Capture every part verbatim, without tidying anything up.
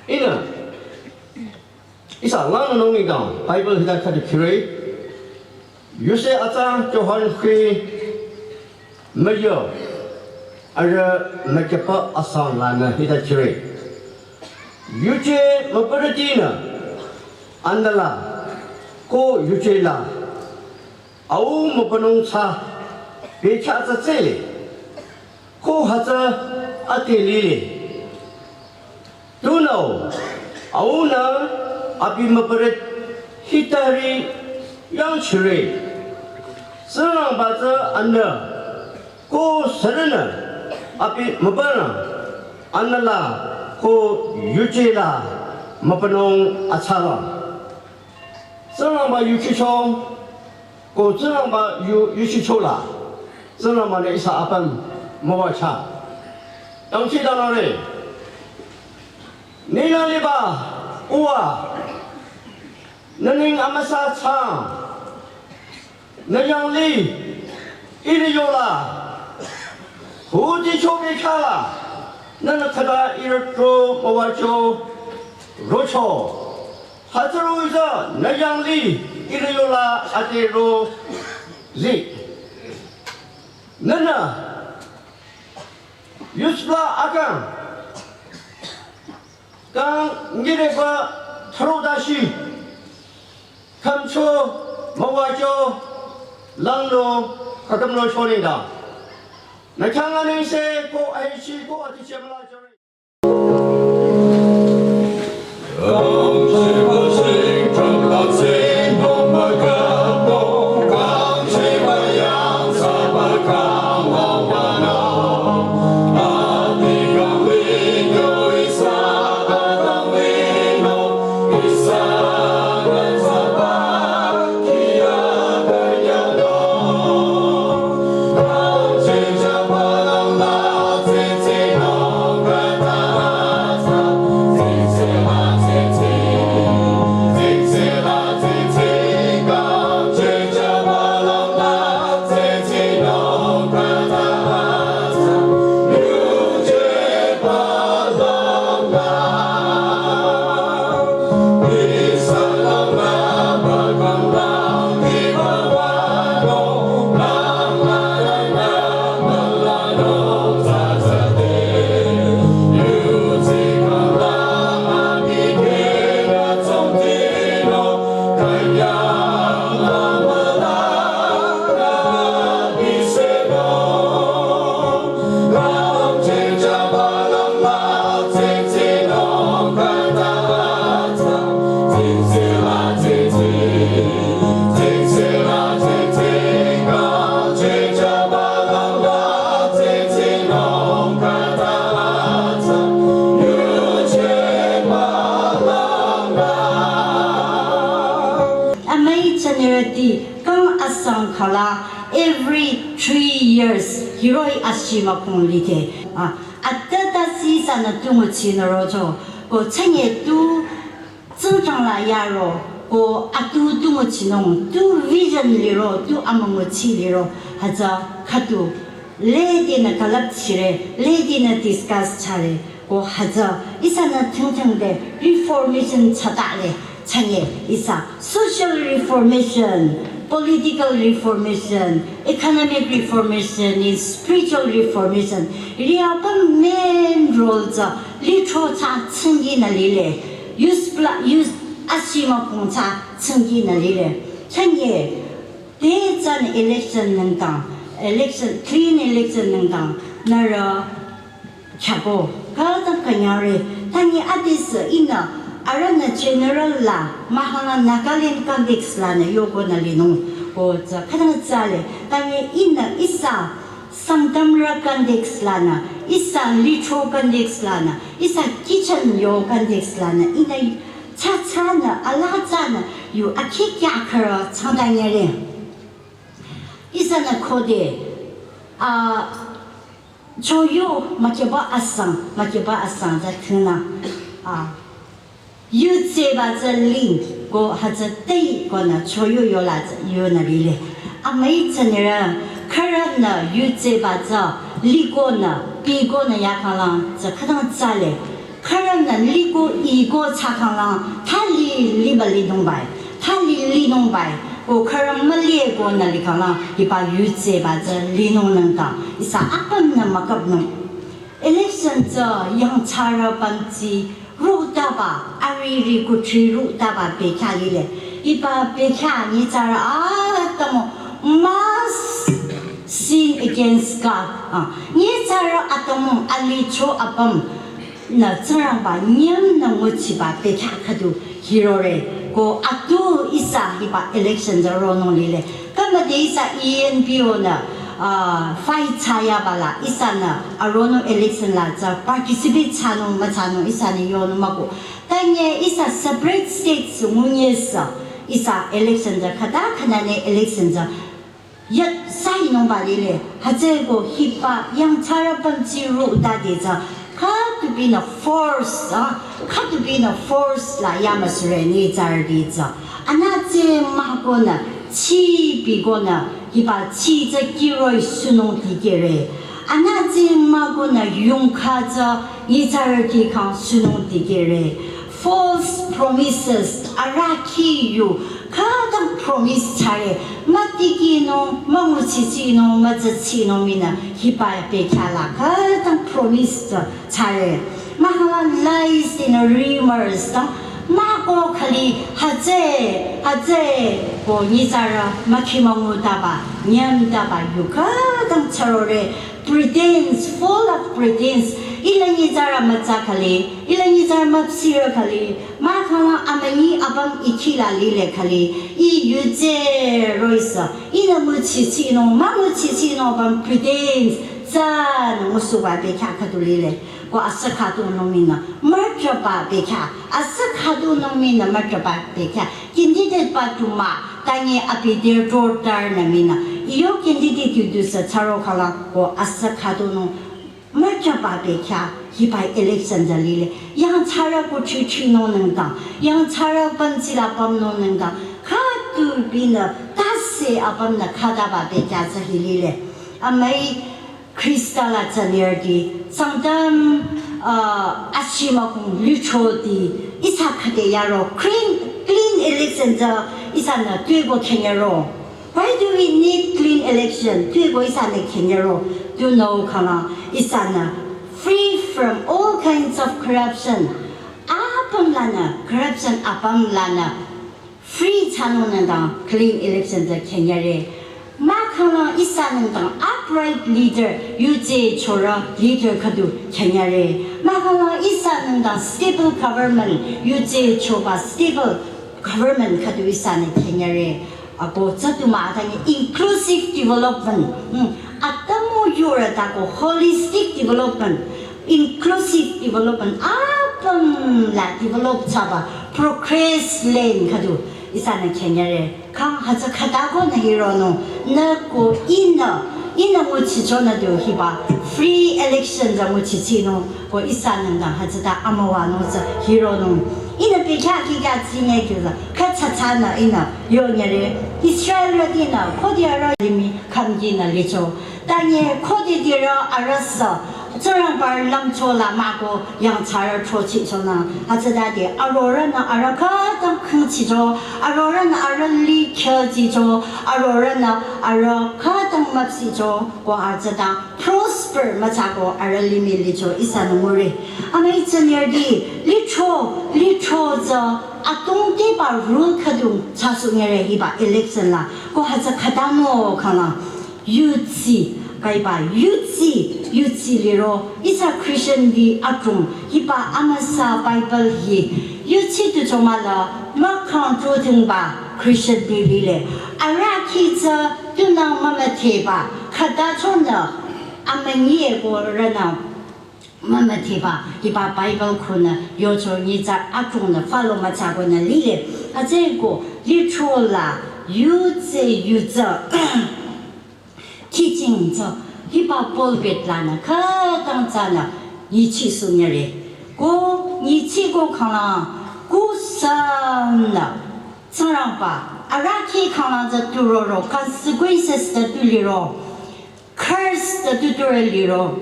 Ihnü ihsa langnü nungi kang Bible hita khüdu khire. Yuse atsa Johan khe müyo arüh müküpa asang lanü hita khire. Yuje mübürütinü anüla ko yuje la au mübünung tsü becha tsü tsele ko hütsü ate lile. Tunüo aunü abi mübürüt hitari yangchire. Tsingrangba tsü anü ko sürünü abi mübünü anüla ko yuje la mübünung atsala. Tsingrangba yuchicho ko Tsingrangba yu yuchicho la Tsingrangba-nü ihsa apüm müwacha. Yangchi danore. Nina liba uwa nü neng amüsa tsang. Nü yangli ihrü yola hudi chobi khala nünü khüta ihrü tro müwacho rocho. Hütsüro ihsa nü yangli ihrü yola ate rozi. Nünü yusla akang kang ngireba throdashi khümcho müwacho langlo khakümlo shonida. Nü khyang anengse ko ahichi ko atichemla jore. Amai tsanirati kang asang khala every three years hiroi ashi mapung lite. Ah, atata si sana tungu chino rojo. Ko chanye tu tsingchang la yaro. Ko atu tungu chinung tu vision liro tu amangu chi liro. Haja khatu lady na kalap chire, lady na discuss chare. Ko haja ihsanü thengthengde reformation chata le chanye ihsa social reformation, political reformation, economic reformation, in spiritual reformation. Ria pa main role cha litro cha tsingi na lile. Use pla use asima pong cha tsingi na lile. Chanye te chan election nengdang, election, clean election nengdang nara Chako, kata kanyare, tangi adis ina, arana general la, mahana Nagaland context la na yoko na linu, ko za, kata zale, tangi ina, isa, Sangtamra context la na, isa, litro context la na, isa, kitchen yo context la na, ina, cha cha na, ala cha na, yu, akikya kara, changdanyare. Isa na kode, a, Choyo, makiba asang, makiba asang, za tuna. Ah. Yu tseba za ling, ko haza tei, ko na choyo yola za, yo na lile. Amai tsanira, kara na yu tseba za, li ko na, pi ko na ya kalang, za kadang za le. Khürünü liko iko thsakhanglang thali liba linungbai. Thali linungbai. Ko khürü müliko nü likhanglang hiba yutse ba tsü linung nengdang. Ihsa apümnü müküpnung. Election tsü yangthsarü pümtsi rutaba, ariri kuthri rutaba bekhyah lile. Hiba bekhyah nyitsarü atümung mass sin against God. Ah, nyitsarü atümung alicho apüm nü Tsingrangba nyüm nü nguchiba bekhyah khüdu hirore. Ko atu ihsa hiba election tsü ronung lile. Kümüde ihsa E N P O nü, ah, fight thsayaba la ihsanü aronung election la tsü participate thsanung müthsanung ihsanü yonung mah ko. Tanye ihsa separate states ngunyesü ihsa election tsü khüta khünane election tsü yat sai nungba lile, hütsüeko hiba yangthsarü pümtsi rutade tsü, khütubinü force, ah, khütubinü force la yamüsure nyitsarüti tsü. Anütsü mahkonü, chi bikonü, hiba chi tsü kiroi sunung dikehre. Anütsü mahkonü yungkha tsü nyitsarüti khyang sunung dikehre. False promises, arahkheh yu, khütang promise thsare, mütikinung, münguchichinung, mütsatsinung minü, hiba bekhyah la khütang promise thsare. Mahkhang lies and rumors tang, mahko khali hütsü, hütsüeko nyitsarü mükhi müngutaba, nyümtaba yu khütang thsarore, pretense, full of pretense. Ila nyitsarü mütsa khali, ila nyitsarü müpsirü khali, mahkhang amünyi apüm ikhi la lile khali, ih yutse roisü, ihnü nguchichinung, münguchichinung apüm pretense, tsünü ngusohba bekhyah khüdu lile. Ko asü khüdunung minü, mütraba bekhyah, asü khüdunung minü, mütraba bekhyah. Candidate ba tu mah, tanye abi dir tor tar nü minü. Iyo candidate yu dusü thsaro khüla ko asü khüdunung mütraba bekhyah hiba election tsü lile. Yangthsarü kuthri thrinung nengdang, yangthsarü pümtsi la pümnung nengdang, khütubinü tase apümnü khütaba bekhyah tsü hi lile. Amüi Khrista la tsünirüti, Sangtam, ah, ashimükung lithoti, ihsa khüde yaro, clean, clean election tsü ihsanü tuepü khenyero. Why do we need clean election? Tuepü ihsanü khenyero. Tunüo khüla ihsanü free from all kinds of corruption. Apüm lanü, corruption apüm lanü free thsanung nengdang clean election tsü khenyere. Mahkhang ihsa nengdang upright leader, yutse chorü leader khüdu khenyere. Mahkhang ihsa nengdang stable government, yutse choba stable government khüdu ihsanü khenyere. Ako tsü tu mah tanye inclusive development. Hmm. Atümung yurü tako holistic development, inclusive development, apüm la develop thsaba progress lane khüdu ihsanü khenyere. Khang hütsü khüta ko nü hironung, nü ko ihnü, ihnü nguchichonü du hiba free election tsü nguchichinung, ko ihsa nengdang hütsüta amüwanung tsü hironung. Ihnü bekhyah kikhyah tsinye kyu tsü, khütsatsanü ihnü yonyere. Israelrütinü, khode arüh limih khümkinü licho. Tanye khode dirü arüh sü, Tsingrangba lümcho la mahko yangthsarü throchichonü, hütsütade arorühnü arüh khütang khingchicho, arorühnü arüh li khyüchicho, arorühnü arüh khütang müpsicho, ko hütsüta prosper müthsako arüh limih licho ihsanü ngure. Amüi tsünirüti, lithro, lithro tsü atungtiba rule khüdu thsasohnyere hiba election la, ko hütsü khütanung khüla. Yutsi, kaiba yutsi, yutsi liro, ihsa Christianti adrong, hiba amüsa Bible hi, yutsi tu chomala, mahkhang tu thingba Christianti lile. Arahkheh tsü tunang mümüdheba, khüta chonü, amünyi eko rünü, mümüdheba, hiba Bible khunü, yocho nyitsarü adrongnü follow müthsakonü lile. Hütsüeko, lithro la, yutse, yutsa, teaching tsü, hiba pulpit lanü, khütang tsünü, nyichisohnyere. Ko, nyichiko khüla, kusanü, Tsingrangba, arahkheh khüla tsü turoro, consequences tsü tu liro. Curse tsü tu turü liro.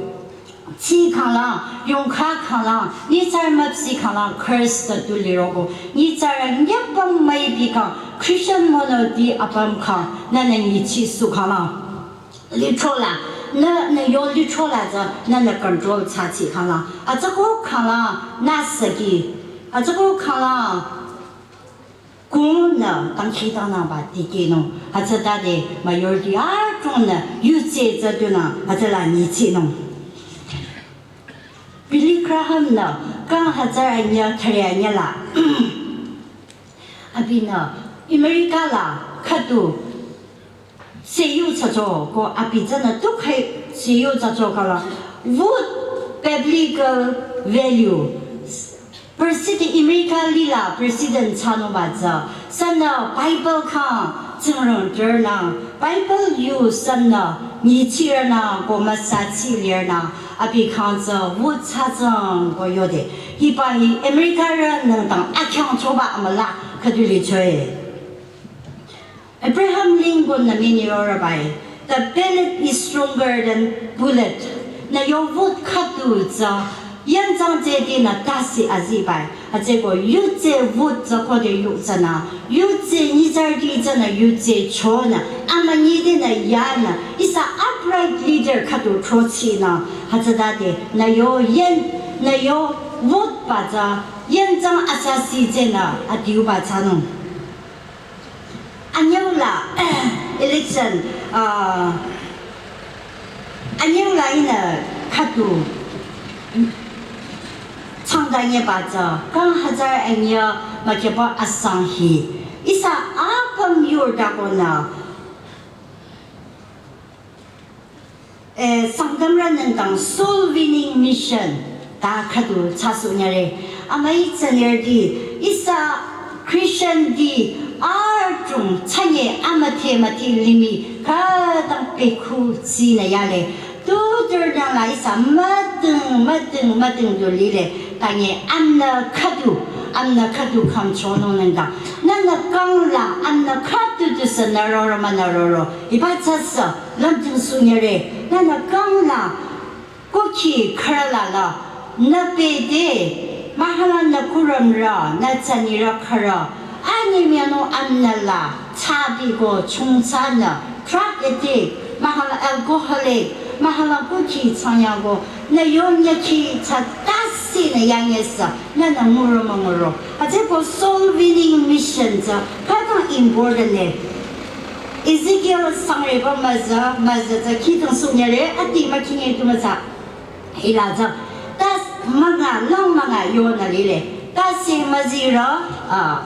Tsi khanglang, yongkha khanglang, nyitsarü müpsih khanglang, Christ tu liroko, nyitsarü nyapang müipi khang, Christian monoti apüm khang, nünü nyichisu khanglang. Lichola, nü, nü yo lichola tsü, nünü control thsatsi khanglang. Atsüko khanglang, nü saki. Atsüko khanglang, kung nü, tangkhi tangnangba tikehnung. Atsütade, majority adrongnü, yutse tsü tunü, atsüla nyichinung. Billy Graham nü, kang hajar anyü, thare anyü la. Abinü, America la, khüdu, seyu thsacho ko abi tsünü tukhai seyu thsacho kala, vote biblical value. President America lila president thsanungba tsü, sünü Bible khang tsingrang ternang, Bible yu sünü nyichirnang ko müsachi lirnang, abi khang tsü vote thsatsang ko yode. Hiba hi America rü nengdang akhyang choba amüla khüdu lichoe. Abraham Lincoln nü mini yorübai, "The ballot is stronger than bullet." Nü yo vote khüdu tsü, yanzang tsü dinü tasi azibai. Atsüko yutse vote tsü khode yutsünü, yutse nyitsarüti tsünü yutse chonü, amünyi dinü yanü, ihsa upright leader khüdu trochinü, hütsütade, nü yo yan, nü yo vote ba tsü, yanzang asasi tsünü, adiuba thsanung. Anyüla, election, uh, anyüla ihnü khüdu, changdanyeba tsü, kang hajar anyü mükyüba asang hi. Ihsa apüm yurdakonü, eh, Sangtamrü nengdang soul winning mission ta khüdu thsasunyare. Amüi tsünirüti, ihsa Christian ti adrong tsünye amüdhe müdhe limih khütang pekhu tsinü yale. Tutur nangla ihsa müdüng, müdüng, müdüng du lile. Tanye amnü khüdu, amnü khüdu kham chonung nengdang. Nünü kangla, amnü khüdu du sünü roro münü roro. Hiba tsüsü, lümdhingsunyare, nünü kangla, kuki khürüla la, nü pede, mühala nü kurümrü, nü tsünirü khürü, anyemüyanung amnüla, tsabiko chungtsanü, drug addict, mühala alcoholic, mühala kuki tsangyago, nü yonyaki tsü tasinü yanyesü, nünü nguro münguro. Atsüko soul winning mission tsü, khütang important ne. Ezekiel sangreba müza, müza tsü khidang sunyare, ati mükinge tu müza. Hila tsü, tas münga, lang münga yonü lile. Tasi müzirü, ah,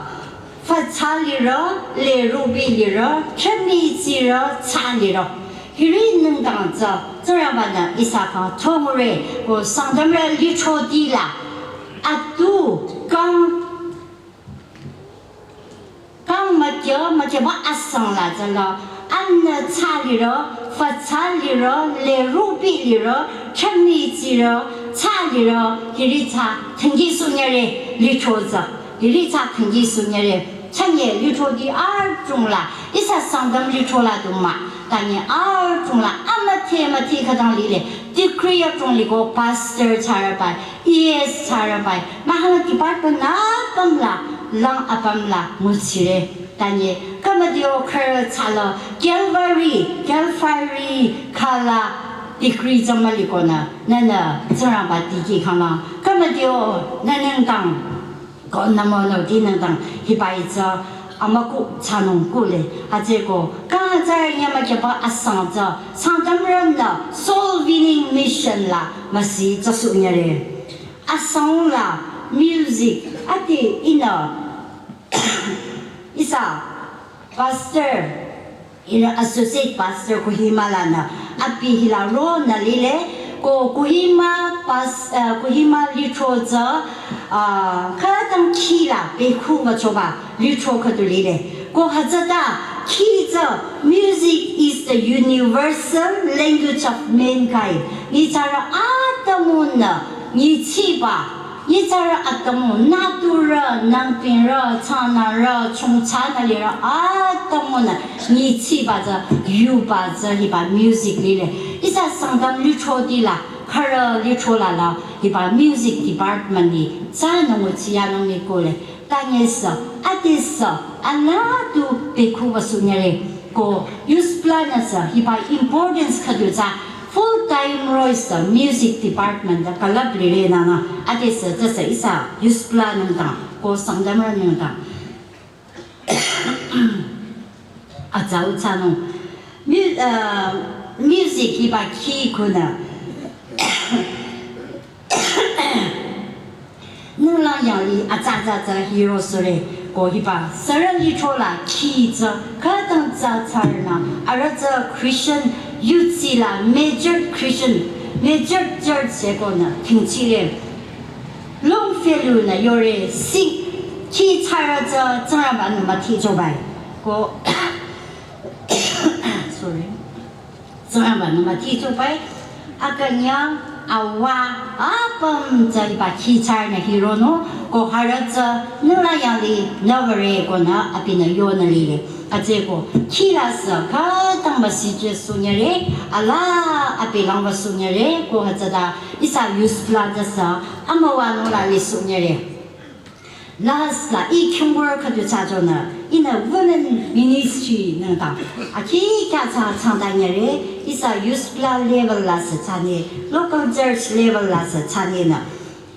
fütsa lirü, le rubi lirü, chemi tsirü, tsa lirü. Hiri nengdang tsü, Tsingrangbanü ihsa khyang thongre, ko Sangtamrü lichotila, atu kang kang mükyü, mükyüba asang la tsüla, amnü tsa lirü, fütsa lirü, le rubi lirü, chemi tsirü, tsa lirü, hiri tsü, thangi sunyare, licho tsü, hiri tsü, thangi sunyare, chanye, lichoti adrong la, ihsa Sangtam licho la du mah, tanye adrong la, amüdhe müdhe khütang lile, degree adrong liko, pastor thsarübai, E S thsarübai, mühala department apüm la, lang apüm la, nguchire. Tanye, kamadio khürü tsüla, Calvary, Calvary, khala, degree tsü mülikonü, nünü, Tsingrangba tiki khangla, kamadio, nü nengdang, ko nü mono di nengdang, hibai tsü, amüku thsanung kule, atsüko, kang tsü nyamükyüba asang tsü, Sangtamrünü, soul winning mission la, müsi tsü sunyare. Asang la music ati ihnü ihsa pastor, ihnü associate pastor Kohima lanü abi hila ronü lile ko Kohima pas-, eh, Kohima litro tsü, ah, khütang khila bekhu wüchoba litro khüdu lile. Ko hütsüta khi tsü music is the universal language of mankind. Nyitsarü atümungnü nyichiba, nyitsarü atümu, naturü, nangpingrü, chanarü, chongchanü lirü atümungnü nyichiba tsü, yuba tsü hiba music lile. Ihsa Sangtam lichotila, Khürü lithro la la hiba music department ni tsünü nguchi yanung ni kohle. Tanyesü, adesü, alaa tu bekhu wüsünyere. Ko USBLA nüsü hiba importance khüdu tsü full time roh-i sü music department ta külüp lire nünü. Adesü tsüsü ihsa USBLA nengdang ko Sangtamrü nengdang atsau thsanung. Mu-, uh, music hiba khi kunü ninglang yanglih atsa atsa atsa hiro sore. Ko hiba sürü lithro la khi tsü khütang tsü tsürünü arüh tsü Christian youth la major Christian major church se konü thingchire. Longfellow nü yore sing khi tsürü tsü Tsingrangba nü müthichobai. Ko sorry. Tsingrangba nü müthichobai. Akünyang awa apüm tsü hiba khi tsürünü hironung ko hürü tsü ninglang yanglih nüwüre konü abinü yonü lile. Atsü ko khi la sü khütang müsijüsünyere, alaa abi lang wüsünyere, ko hütsüta ihsa USBLA ta sü amüwanung la lisünyere. Last la ih khingkurü khüdu thsachonü, ihnü women ministry nengdang akhi kya tsü tsangtanyere, ihsa USBLA level la sü thsanye, local church level la sü thsanye nü.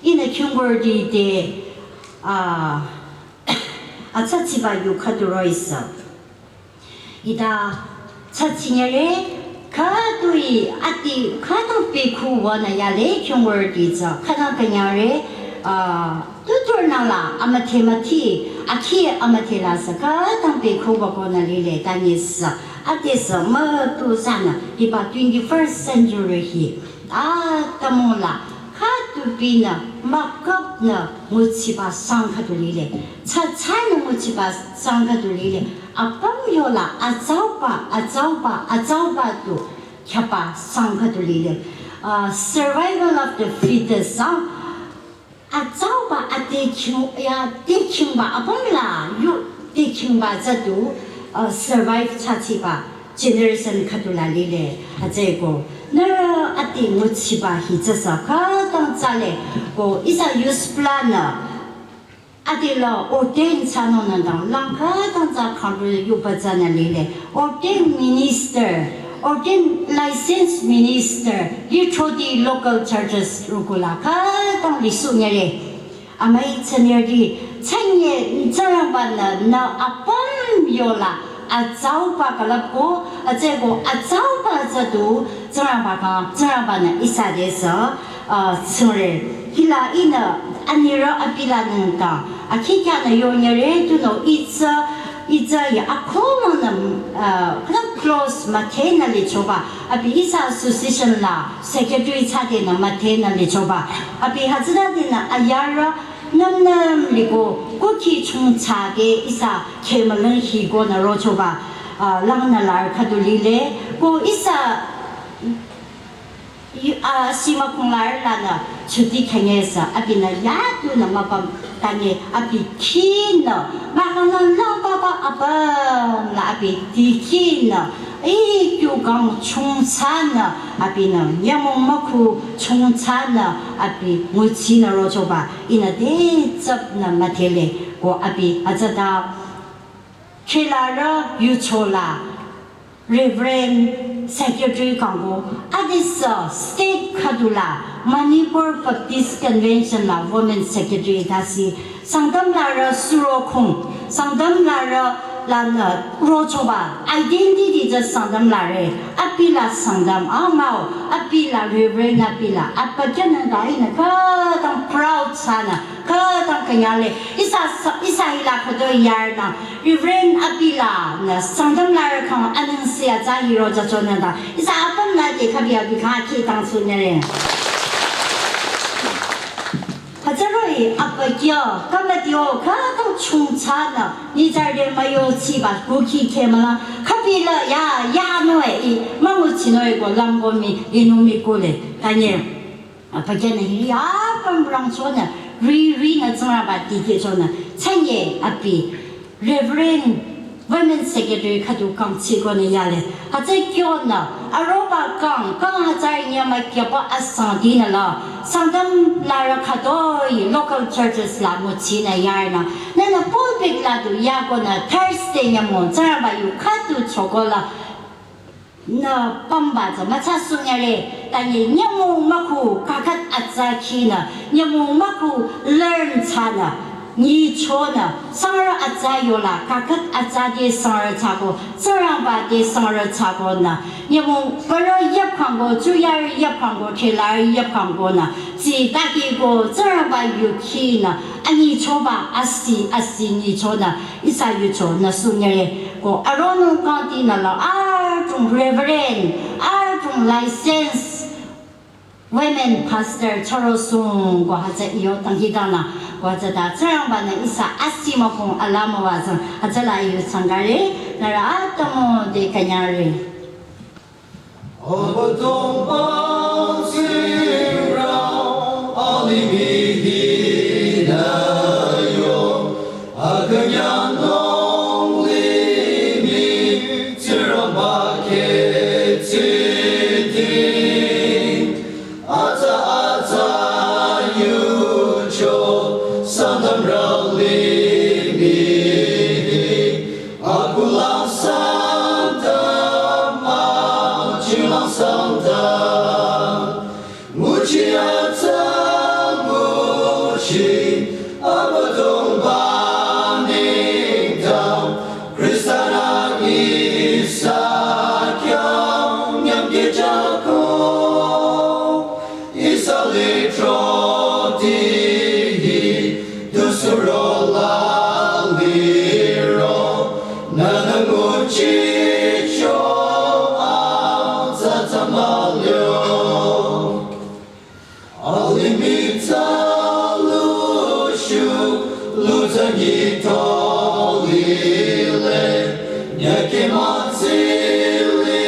Ihnü khingkurüti te, ah, atsatsi ba yu khüdu roh-i sü ita tsütsinyere, khütoi ati khütang bekhu wünü yale khingkurüti tsü khütang künyangre, ah, tutur nang la amüdhe müthi, akhi amüdhe la sü khütang bekhu wükonü lile tanyesü, adesü mütu sünü hiba twenty-first century hi atümung la khütupinü müküpnü nguchiba sang khüdu lile. Tsütsünü nguchiba sang khüdu lile. Apüm yola atsauba, atsauba, atsauba tu khyaba sang khüdu lile. Uh, survival of the fittest, ah. Atsauba ade khing, ya, de khingba apüm la, yu, de khingba tsü tu, uh, survive thsachiba generation khüdu la lile. Atsü ko nührü ati nguchiba hi tsüsü khütang tsüle. Ko ihsa USBLA nü ati la ordain thsanung nengdang lang khütang tsü khangru yuba tsünü lile. Ordain minister, ordain licensed minister, lithroti local churches rukula khütang lisünyere. Amüi tsünirüti, tsünye Tsingrangba nü, nü apüm yola atsauba külüpko, atsü ko atsauba tsü tu Tsingrangba kang, Tsingrangba nü ihsa te sü, uh, tsingre. Hila ihnü anirü abi la nengdang akhi kyanü yonyere tunüo itsü, itsü ya akhonü, uh, khütang close müdhenü lichoba, abi ihsa association la secretary thsadenü müdhenü lichoba. Abi hütsütadenü ayarü nüm nüm liko kukhi chungthsade ihsa khemülung hi konü rochoba, ah, langnü larü khüdu lile. Ko ihsa, yu-, ah, shima khonglarü lanü chuti khanyesü abinü yadunü müpüm tanye abi khinü, mahkhang lang papa apüm la abi dikhinü, ikyu kang chungthsanü abinü, nyümong mükhu chungthsanü abi nguchinü rochoba, ihnü te tsüpnü müdhele, ko abi atsüta khehlarü yuchola Reverend Secretary kangko, adesü state khüdula Manipur Baptist Convention la Women Secretary tasi, Sangtam larü surokhong, Sangtam larü lanü rochoba, identity tsü Sangtam larü, abi la Sangtam, amao, abi la Reverend abi la, apa kyanü da ihnü khütang proud thsanü, khütang künyale, ihsa, ihsa hila khütoi yarnü, Reverend abi lanü Sangtam larü khyang anengse atsa hiro jachonü da, ihsa apümnü te khübi abi khyang akhi tang sünere. Hütsüroh-i apa kyo, kamadio, khütang chungthsanü, nyitsarü müyochiba, kukhi khemüla, khübila, ya, ya noe, i, münguchi noe ko, langko mi, inung mi kule, tanye. Apa kyanü hiri apüm rangchonü, ri, rinü Tsingrangba dikehchonü, tsünye abi, Reverend Women Secretary khüdu kangchikonü yale. Hütsü kyonü, Aroba kang, kang hajar nyama kyapa asang dinala, Sangtam lara khadoi local churches la muchina yarna, nana pulpit la du yagona Thursday nyamo, Tsingrangba yu khatu chokola, na pamba za macha sunyare, tanye nyamo maku kakat atsa kina, nyamo maku learn chana, nyichonü, sangrü atsa yola, kakat atsa de sangrü chako, Tsingrangba de sangrü chako nü, nyamo, paro yapkango, tsuyari yapkango, khelari yapkango nü, tsi taki go, Tsingrangba yuki nü, anyichoba, asi, asi nyichonü, ihsa yucho nü sunyare, ko, aronung kanti nü la, artung Reverend, artung license, Women pastor choro sung ko hütsü iyo tangkidang nü ko hütsüta Tsingrangba nü ihsa asi mükong alama wazang hütsüla iyo tsangkare nührü atümung te künyangre. Abüdongba Tsingrang alimih hinü yo akünyangnung limih Tsingrangba ketsidi. Atsa atsa yucho Sangtam rüli mii, akulang Sangtam, achilang Sangtam. Nguchi atsa nguchi, Abüdongba nengdang, Khrista nü ihsa khyang nyümkejako. Ihsa litroti hi, du suro la liro, nünü nguchicho atsa atsa mülio. Alimih tsa lushu, luza nyi tolile, nyüke mütsilile,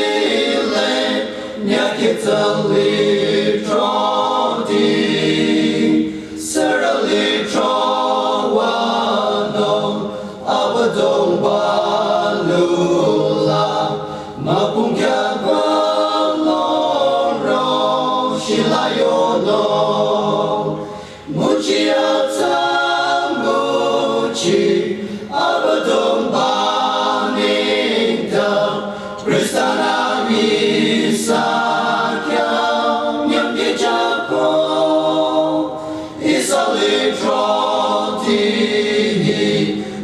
nyüke tsali troti. Sürü litro wünung, Abüdongba lula, mükung kyaba longro shila yonung. Nguchi atsa nguchi, Abüdongba nengdang, Khrista nü ihsa khyang nyümkejako. Ihsa litroti hi,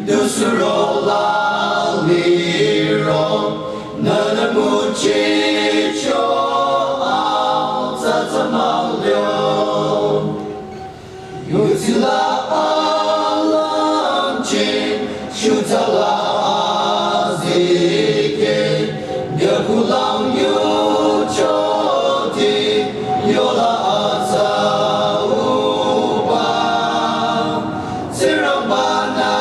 du suro la liro, nünü nguchicho atsa atsa mülio. Yutsila alangchin, shutala azike, nyakulang yuchoti, yola atsa uba. Tsingrangba nü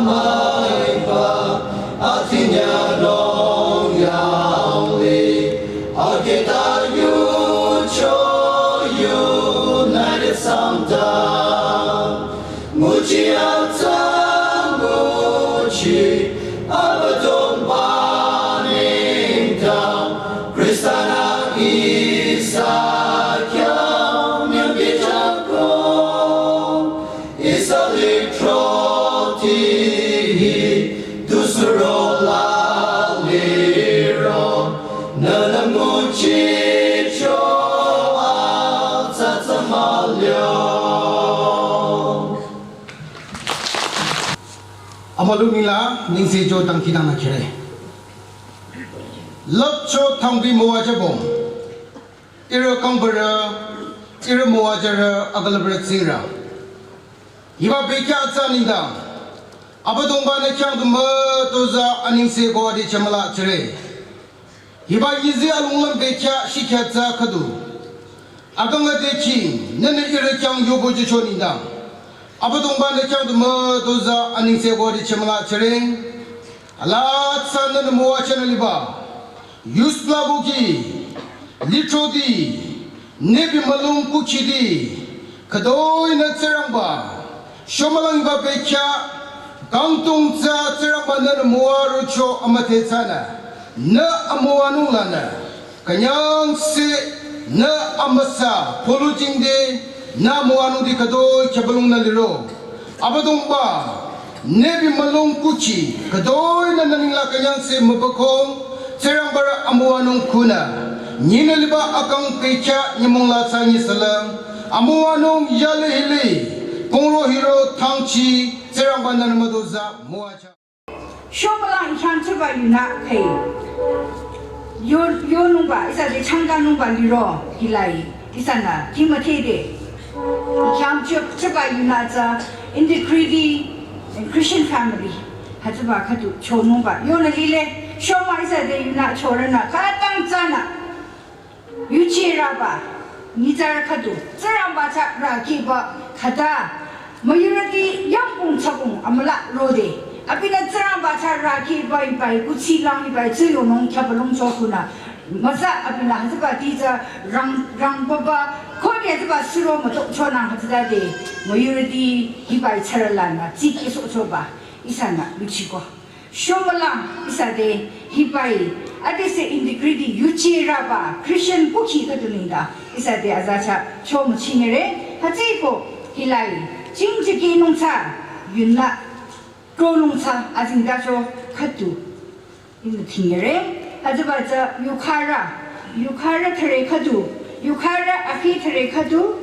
müiba, atinyanung yaoli, aketa yucho United Sangtam. Nguchi atsa nguchi, Abüdongba nengdang, Khrista nü ihsa khyang nyümkejako. Ihsa litroti hi, du suro la liro, nünü nguchicho atsa atsa mülio. Amülung ninglang, nengsecho dangkhidangnang kire. Lüpcho thangbi müwajübong. Ihrü kangbarü, ihrü müwajürü, akülüpbarü Tsingrang. Hiba bekhyah atsa nengdang, Abüdongba nü khyang du mütozah anengse ko adi chemüla chire. Hiba nyizi alonglüm bekhyah shikhyah atsa khüdu. Akang ade chi, nünü ihrü khyang yobo jicho nengdang, Abüdongba nü khyang du mütozah anengse ko adi chemüla chire. Alaa tsü nünü müwajünü liba, yusla boki, litroti, nebi mülung kuchiti, khütoi nü Tsingrangba, shomülangba bekhyah, kangtong tsü Tsingrangba nünü müwarocho amüdhe tsünü, nü amüwanung lanü. Künyangse nü amüsa polu jingde nü müwanungdi khütoi khübülung nü liro. Abüdongba, nü bi mülung kuchi khütoi nü nü ningla künyangse mübükhong, Tsingrangbarü amüwanung kunü. Nyinü liba akang pekya nyümong la tsa nyi salam. Amüwanung yale hili, kongro hiro thangchi, Tsingrangba nü nü müdoza müwacha. Shomülang I khyang chiba yunü kheh. Yo, yonungba, ihsa de changdanungba liro, hilai, ihsanü, Timothy de. I khyang chi, chiba yunü tsü, integrity and Christian family. Hütsüba khüdu chonungba. Yonü lile, shomü ihsa de yunü chorünü, khütang tsünü. Yuchirüba, nyitsarü khüdu, Tsingrangba chahra kiba khüta, müyurüti yangkung chakung amüla rode. Abinü Tsingrangba chahra kiba hibai, kuchi lang hibai, tsuyonung khübülung chokunü. Müsa abinü hütsüba ti tsü rang, rang baba, khode hütsüba suro mütok chonang hütsüta de, müyurüti hibai chahra lanü, tsiki so choba, ihsanü, yuchiko. Shomülang ihsa de hibai, adese integrity yuchirüba Christian kukhi khüdu nengdang, ihsa de azacha chomüchingere, hütsüko hilai, chingchiki nungsa, yunü, kronungsa, azingdacho khüdu, inü tingere, hütsüba tsü yukharü, yukharü thüre khüdu, yukharü akhi thüre khüdu,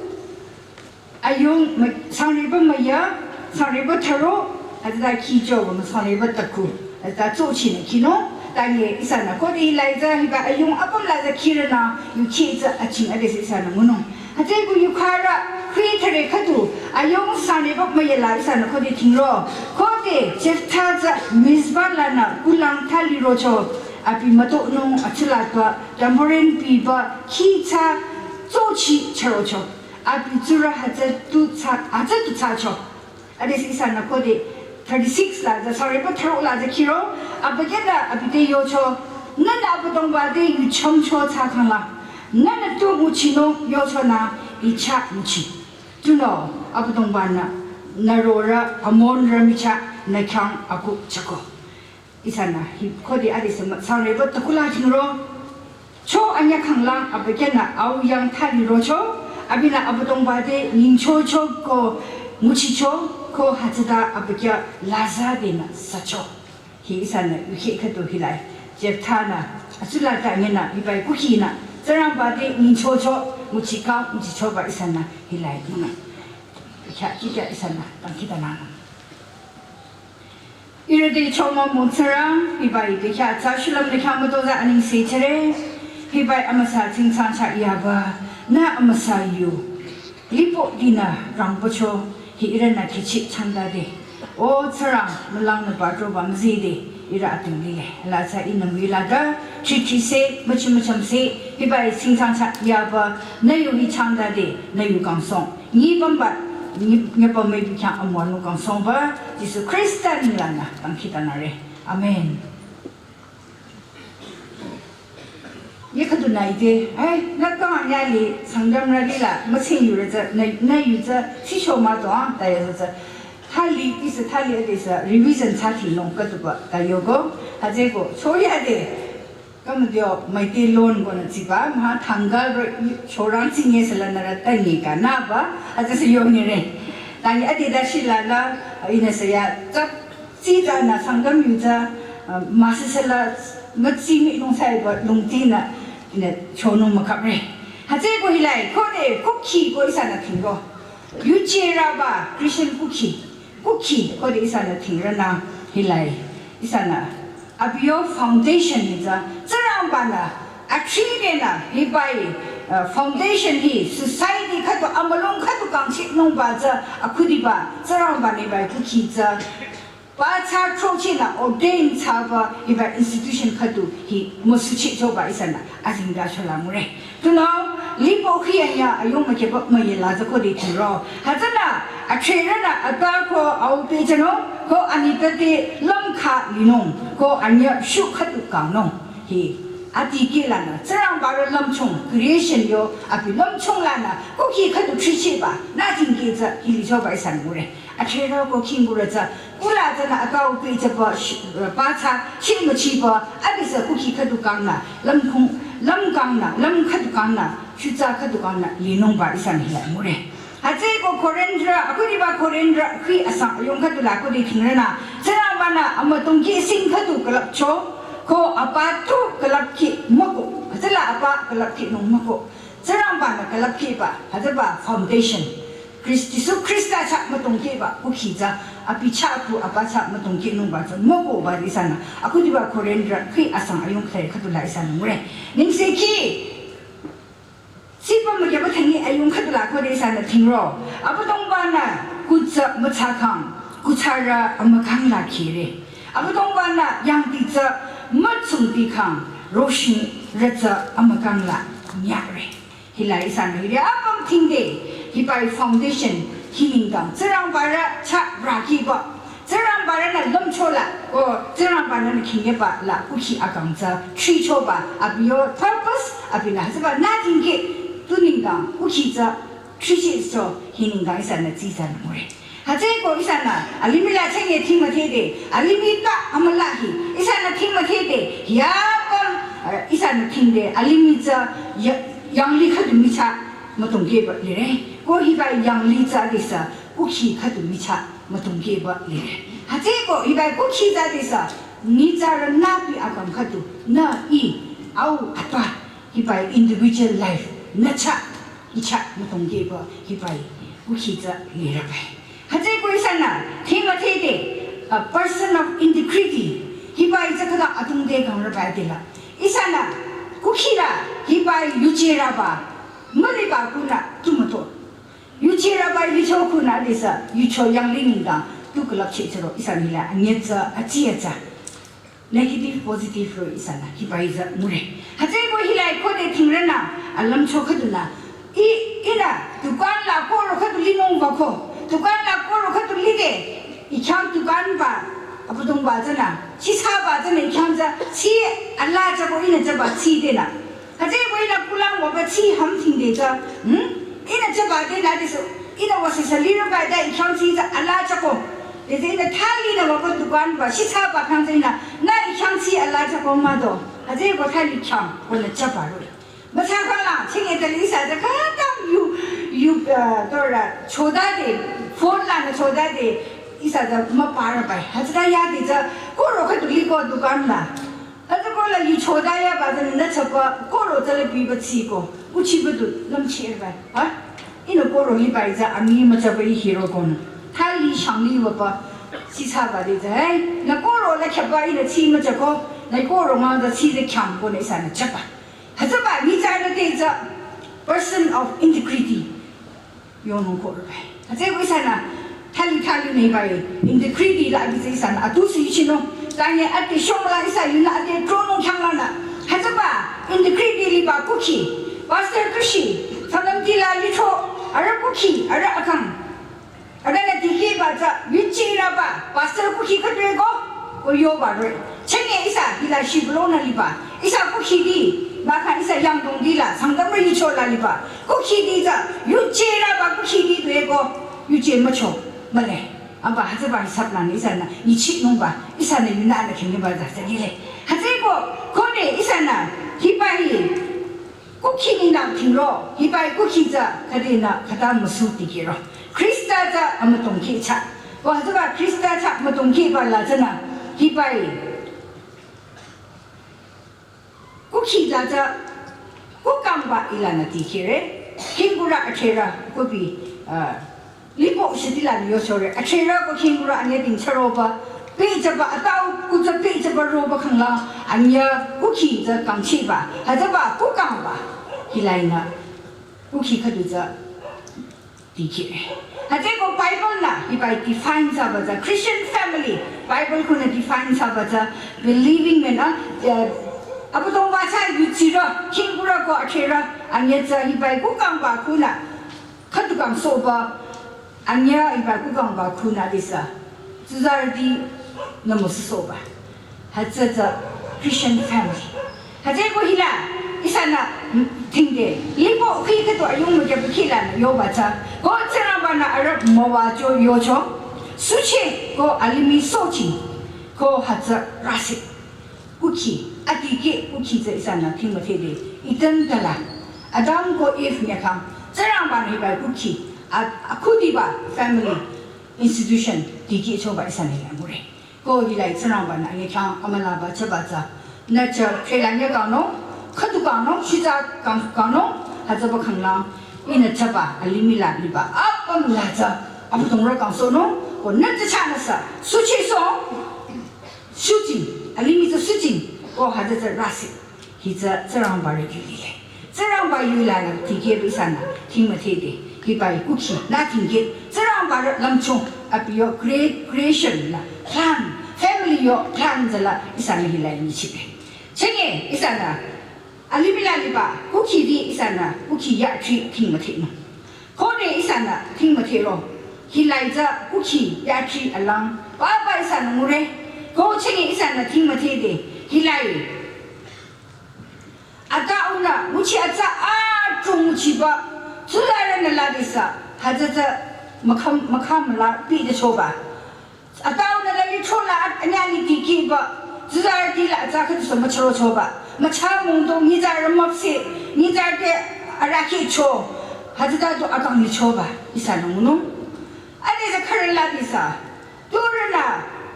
ayung mü-, sangreba müya, sangreba thüro, hütsüta khicho, mü sangreba taku, hütsüta tsochinü kino, tanye ihsanü khode hilai tsü hiba ayung apüm la tsü khirünü, yukhi tsü aching adese ihsanü ngunung. Hütsüko yukharü, khui thüre khüdu, ayung sangreba müya la ihsanü khode tingro, khode Jephtha tsü Mizpa lanü kulang thali rocho, abi mütonung atsula twa, tambourine biba, khi tsü, tsochi charocho. Abi tsurü hütsü tu tsa, hütsü tu tsacho. Adese ihsanü khode thirty-six la, tsü sangreba thüro la tsü khiro, abükyünü abi te yocho, nünü Abüdongba te yuchomcho tsa khangla, nünü tu nguchinung yochonü, I chah nguchi. Tunüo, Abüdongba-nü, nü rorü, Amonrü michah, nü khyang aku chako. Ihsanü, hi, khode adese mü, sangreba takula tingro. Cho anyü khanglang abükyünü au yang thali rocho, abinü Abüdongba te nyingchocho ko nguchicho, ko hütsüta abükyü laza denü sücho. Hi ihsanü, yuhi khüdu hilai. Jephtha-nü, atsula ta ngenü, hibai kukhinü, Tsingrangba te nyingchocho, nguchikang, nguchichoba ihsanü, hilai ngunü. Kya, kikya ihsanü, tangkita nang. Ihrü te choma mongtsara, hibai te kya tsa shulüm te kya mütoza aningse chere, hibai amüsa tsingtsang cha yaba, nü amüsa yu. Lipo dinü rangpocho, hi ihrünü khichi changdade. O Tsingrang, mülangnü ba droba müzide, ihrü atung lile. La tsa inü müilade, chichise, müchimüchamse, hibai tsingtsang cha yaba, nü yu hi changdade, nü yu kangsong. Nyi bamba, nyi, nyi bamba ibi khyang amüwanung kangsongba, Jisu Khrista ninglanü, tangkita nare. Amen. Ye khüdu nü ite, ai, nü kang anyü li, Sangtamrü lila, müsing yurü tsü, nü, nü yu tsü, sicho müto, ah, ta ya tsü. Thali, tisa thali, adesa, revision thsatinung khüduba, ta yoko, hütsüko, choya de, Kamüdio, müite lon konü tsiba, mah Thangalrü chorang tsinye sela nührü tanyi ka nüba, atsü se yonire. Tanyi ade dashi lala, inü se ya, tsap, tsitsanü Sangtam yu tsü, ah, müsisela, mütsimi lungsaiba, lungtinü, inü chonung mükapre. Hütsüko hilai, khode, kukhi ko ihsanü tingro. Yuchirüba, Christian kukhi. Kukhi, khode ihsanü tingranü hilai, ihsanü. Abi yo foundation hi tsü, Tsingrangbanü, athridenü, hibai, uh, foundation hi, society khüdu, amülung khüdu kangchinungba tsü, akhudiba, Tsingrangbanü hibai kukhi tsü. Ba tsü throchehnü ordain thsaba, hibai institution khüdu, hi müsuchehchoba ihsanü, azingda chola ngure. Tunüo, lipo khi anyü ayung mükheba müyela tsü khode tingro. Hütsünü, athrirünü ata ko au pehjünung, ko anitpü te lümkha linung, ko anyü shu khüdu kangnung. Hi, adikehlanü, Tsingrangbarü lümchung, creation yo, abi lümchung lanü, kukhi khüdu thrichehba, nü jingkeh tsü, hi lichoba ihsanü ngure. Athrirü ko khingkurü tsü, kula tsünü akau pehjüba, sh-, ba tsü, shimüchiba, adesü kukhi khüdu kangnü, lümkhung, Lümkangnü, lüm khüdu kangnü, shutsa khüdu kangnü, linungba ihsanü hila ngure. Hütsüeko Korinth, akhudiba Korinth, khi asang ayung khüdu la khudi thingrünü, Tsingrangbanü amütongki sing khüdu külüpcho, ko apa tu külüpki müko, hütsüla apa külüpki nung müko. Tsingrangbanü külüpkiba, hütsüba foundation. Christ, Jisu Khrista chah mütongkiba, kukhi tsü, abi chah ku apa chah mütongkinungba tsü, mükoba ihsanü. Akhudiba Korinth, khi asang ayung khüi khüdu la ihsanü ngure. Nengsekhi, sipa mükyaba thangi ayung khüdu la khode ihsanü thingro. Abüdongbanü, kutsü mütsakhang, kutsarü amükang la kire. Abüdongbanü, yangdi tsü, mütsungdi khang, roshin rütsü amükang la nyare. Hila ihsanü hiri apüm thingde, hibai foundation, hi nengdang, Tsingrangbarü chah rakiba, Tsingrangbarünü lümchola, o Tsingrangbanü khingyeba la kukhi akang tsü, thrichoba, abi yo purpose, abinü hütsüba nü thingki, tu nengdang, kukhi tsü, thrichicho, hi nengdang ihsanü tsitsa ngure. Hütsüeko ihsanü, alimih la chenge thing müthede, alimih ta amülahi, ihsanü thing müthede, yapüm, eh, ihsanü thingde, alimih tsü, ya-, yangli khüdu michah, mütongkiba lire. Ko hibai yangli tsü adesü, kukhi khüdu michah, mütongkiba lire. Hütsüeko hibai kukhi tsü adesü, nitsarü nü abi akang khüdu, nü i, au apa, hibai individual life, nü chah, i chah mütongkiba, hibai, kukhi tsü lirübai. Hütsüeko ihsanü, thing müthede, a person of integrity, hibai tsü khüta atungde kangrübai dela. Ihsanü, kukhi la, hibai yuchirüba, müliba kunü, tu müto. Yuchirüba licho kunü adesü, yucho yangli nengdang, tu külüpchichiro, ihsanü la, anyetsü, atsiyetsü. Negative, positive ro ihsanü, hibai tsü ngure. Hütsüeko hilai khode thingrünü, alümcho khüdunü. I, ihnü, dukan la koro khüdu linungba ko. Dukan la koro khüdu lide, i khyang dukanba, abüdongba tsünü, chisaba tsünü, i khyang tsü, chi, ala tsü ko ihnü tsüba chi denü. Hütsüeko ihnü kulang wüba chi hüm thingde tsü, hmm? Ihnü tsüba denü adesü, ihnü wüsüsü lirüba da i khyang chi tsü ala tsü ko. Dede ihnü thali nü wüba dukanba, chisaba khyang tsü ihnü, nü i khyang chi ala tsü ko müdo. Hütsüeko thali khyang, konü tsüba ro. Mütsakhang la, chenge tali ihsa tsü khütang yu, yu, uh, tora, chodade, phone lanü chodade, ihsa tsü müparübai. Hütsüta yade tsü, koro khüdu liko dukan la. Hütsüeko la yuchoda yaba tsünü nü tsüba, koro tsüla biba tsiko, uchiba du, lümchirübai. Ha? Ihnü koro hibai tsü, ami mütsüba i hiro konü. Thali shangli wüba, chisaba de tsü, hey, nü koro la khyaba ihnü chi mütsüko, nü koro nga tsü chi de khyang konü ihsanü tsüba. Hütsüba, nitsarü te tsü, person of integrity. Yonung koro bai. Hütsüeko ihsanü, thali thali nü bai, integrity la abi tsü ihsanü, atu si yuchino, tanye ate shong la ihsa yunü ate tronung khyang lanü. Hütsüba, integrity liba kukhi, pastor kushi, sanam tila licho, arüh kukhi, arüh akang. Arühnü dikehba tsü, yuchirüba, pastor kukhi khüdre ko, ko yoba re. Chenge ihsa, hila shiblo nü liba. Ihsa kukhi di, bakha ihsa yangdong di la, sangdamrü yucho la liba. Kukhi di tsü, yuchirüba kukhi di due ko, yuchi mücho, mühle. Aba hütsüba hisap lanü ihsanü, yuchinungba, ihsanü yunü anü khingiba tsü tsü lile. Hütsüeko, kode ihsanü, hiba hi, kukhi ninü thingro, hibai kukhi tsü, khüdenü, khüta müsu dikehro. Khrista tsü amütongki chah. Ko hütsüba Khrista chah mütongkiba la tsünü, hibai. Kukhi la tsü, kukangba ilanü dikehre, khingkurü acherü, kobi, uh, lipo shitila liyo chore, acherü ko khingkurü anye dingcharoba, pehjüba atau kutsü pehjüba roba khangla, anye kukhi tsü kangchiba, hütsüba kukangba, hilainü, kukhi khüdu tsü, dikehre. Hütsüeko Bible nü, hibai define thsaba tsü, Christian family, Bible kunü define thsaba tsü, believing men, ah, eh, Abüdongba chah yuchirü, khingkurü ko acherü, anye tsü hibai kukangba kunü, khüdu kangsohba, anye hibai kukangba kunü adesü, tsuzarüti nü müsusohba. Hütsü tsü Christian family. Hütsüeko hila, ihsanü, m, thingde, lipo khi khüdu ayung mükyaba khi lanü yoba tsü, ko Tsingrangbanü arüh müwacho yocho, suche ko alimih sochi, ko hütsü rasi, kukhi, Adikeh kukhi tsü ihsanü thing müdhede. Eden dala. Adam ko Eve nyükhang. Tsingrangba-nü hiba kukhi. A, akhudiba family institution dikehchoba ihsanü yangure. Ko hila Tsingrangba-nü nyükhang amülaba chaba tsü. Nü tsü khela nyü kangnung, khüdu kangnung, shitsa kang, kangnung, hütsüba khanglang. Ihnü chaba, alimih la liba, apüm la tsü. Abüdongrü kangsohnung, ko nü tsü chanü sü. Suchisoh, shujing, alimih tsü shujing, ko hütsü tsü rasi. Hi tsü Tsingrangba-rü yu lile. Tsingrangba yu lanü dikehba ihsanü thing müdhede. Hiba kukhi nü dikeh. Tsingrangba-rü lümchung abi yo crea-, creation la plan, family yo plan tsüla ihsanü hila nyichide. Chenge ihsanü alimih la liba kukhi di ihsanü kukhi yakhi thing müdhenung. Khode ihsanü thing müdhero. Hila tsü kukhi yakhi alang. Papa ihsanü ngure. Ko chenge ihsanü thing müdhede. Hila Ata unü, nguchi atsa atung nguchiba, tsuzarünü ladesü, hütsü tsü mükham, mükham la bidechoba. Ata unü la lichola at-, anyüh li dikehba, tsuzarüti la atsa khüdusü müchürochoba. Mücha mungdo, nyitsarü müpseh, nyitsarü te arahkhehcho, hütsüta du akang lichoba, ihsanü ngunung. Adesü khürü ladesü, Turünü,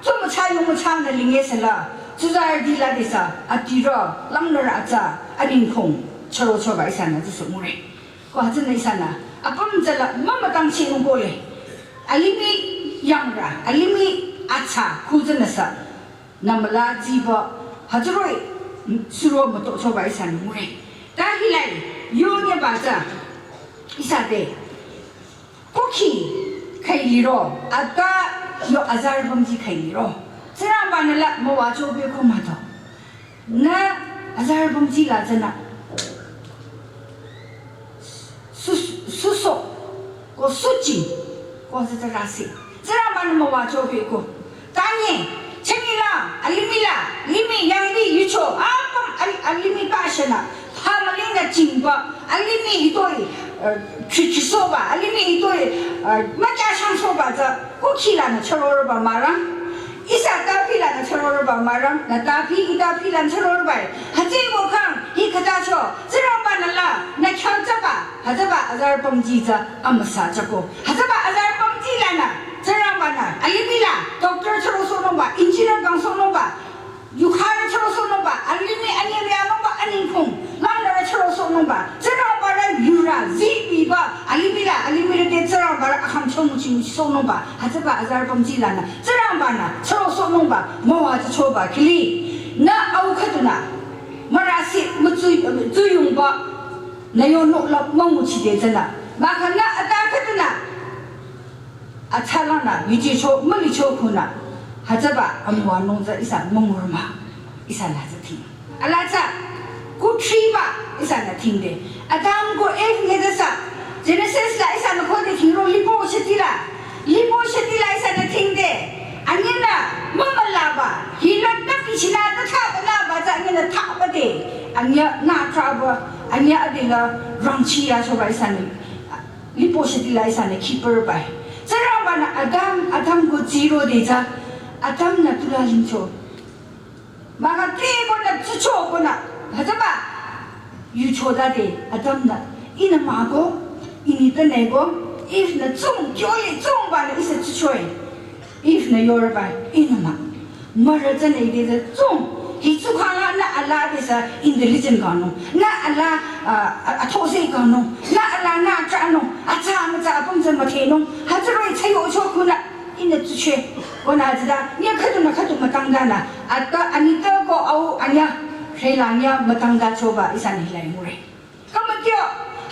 tsü mücha yung müchanü linge sela, tsuzarüti ladesü, adirü, langnürü atsa, aningkhong, chürochoba ihsanü tsüsü ngure. Ko hütsünü ihsanü, apüm tsüla, mümütangchinung kohle. Alimih yangrü, alimih atsa, khütsünüsü, nü müla tsiba, hütsüroh-i, suro mütochoba ihsanü ngure. Ta hila, yo nyeba tsü, ihsa te, Kukhi khüi liro, ata yo azarü pümji khüi liro. Tsingrangba-nü la müwajübe ko mado. Nü azarü pümji la tsünü. Sus-, suso, ko suchi, ko tsütsü rasi. Tsingrangba-nü müwajübe ko. Tanye, chemila, alimila, limi, yangli, yucho, apüm, al-, alimih passionü, phamülinü chingba, alimih hitoi, eh, chi-, chisohba, alimih hitoi, eh, mükyashangsohba tsü, kukhi lanü chürorüba mürang, ihsa tapi lanü chürorüba mürang, nü tapi, ih tapi lanü chürorüba, hütsüeko khang, hi khütacho, Tsingrangba-nü la, nü khyang tsüba, hütsüba azarü pümji tsü amüsa tsüko. Hütsüba azarü pümji lanü, Tsingrangba-nü, alimih la, doctor chürosohnungba, engineer kangsohnungba, yukharü chürosohnungba, alimih anyemüyanungba, aningkhong, langnürü chürosohnungba, Tsingrangba-rü yurü, zibiba, alimih la, alimih rü te Tsingrangba-rü akham chonguchi nguchisohnungba, hütsüba azarü pümji lanü, Tsingrangba-nü, chürosohnungba, müwajüchoba, kili, nü au khüdunü, mürasi, mütsu, tsuyungba, nü yo nohlap münguchide tsünü. Mahkhang nü ata khüdunü. Atsa lanü, müchicho, mülicho khunü. Hütsüba, amüwanung tsü ihsa müngurma. Ihsanü tsü thing. Ala tsü, kuthriba, ihsanü thingde. Adam ko Eve nge tsü. Genesis la ihsanü khode thingro lipo shitila. Lipo shitila ihsanü thingde. Anyinü, mümülaba. Hila tapi china ta thaba laba tsü anyinü thaba de. Anyinü thaba. Anyinü adila rangchi yachoba ihsanü. Lipo shitila ihsanü khipürba. Tsingrangba-nü Adam, Adam ko tsirode tsü. Adam nü tula lingcho. Mahkhang te konü tsucho konü. Hütsüba. Yucho dade Adam nü. Ihnü mah ko. Ini tane ko. Eve nü tsung. Kyole tsungba nü ihsa tsuchoe. Eve nü yorüba, ihnü mah. Mürü tsünü ide tsü tsung. Hi tsu khala nü ala desü intelligent kangnung. Nü ala, ah, ah, athose kangnung. Nü ala nü tranung. Atsa mütsa apüm tsü müdhenung. Hütsüroh-i tsü yocho khunü. Ihnü tsuche. Konü hütsüta. Nyü khüdunü khüdu mütangdanü. Ata anitpü ko au anyü. Rela nyü mütangdachoba ihsanü hila ngure. Kümütyo,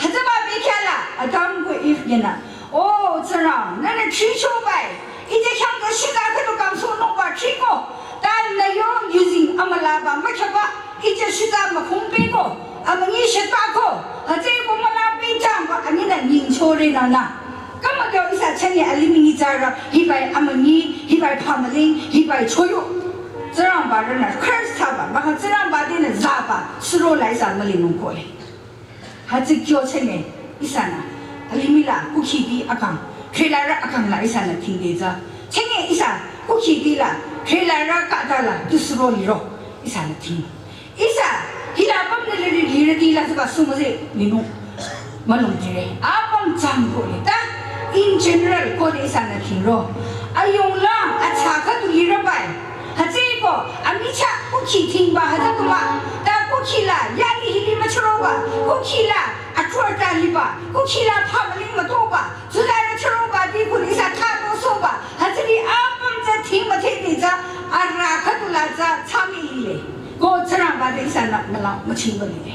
hütsüba bekhyah la, Adam ko Eve nyenü. O, Tsingrang, nünü thrichobai. Ite khyang ko shika khüdu kangsohnungba thriko. Ta nü yo using amülaba mükhaba. Ite shika mükhung peko. Amünyi shitako. Hütsüeko müla pechangba anyinü nyingchore nünü. Kümütyo ihsa chünye alimih nyitsarü. Hibai amünyi, hibai phamüling, hibai choyo. Tsingrangba rünü curse thsaba. Mahkhang Tsingrangba denü zaba. Suro la ihsa mülinung kohle. Hütsü kyo chünye, ihsanü, alimih la, kukhidi akang, khrelarü akang la ihsanü thingde tsü. Chünye ihsa, kukhidi la, khrelarü khüta la, tusuro liro, ihsanü thing. Ihsa, hila apüm nü liri lirüti la süba sumüse, ninu. Mülung jire. Apüm chang ko le. Ta, in general ko de ihsanü thingro. Ayung la, atsa khüdu lirübai. Hütsüeko, amichah, kukhi thingba, hütsü kuma. Ta kukhi la, yali hili müchüroba. Kukhi la, athor ta liba. Kukhi la, phamüling mütoba. Tsuzarü chüroba, di kuli ihsa thado soba. Hütsüri apüm tsü thing müthedi tsü, ara khüdu la tsü, tsami lile. Ko Tsingrangba de ihsanü müla müchingba lile.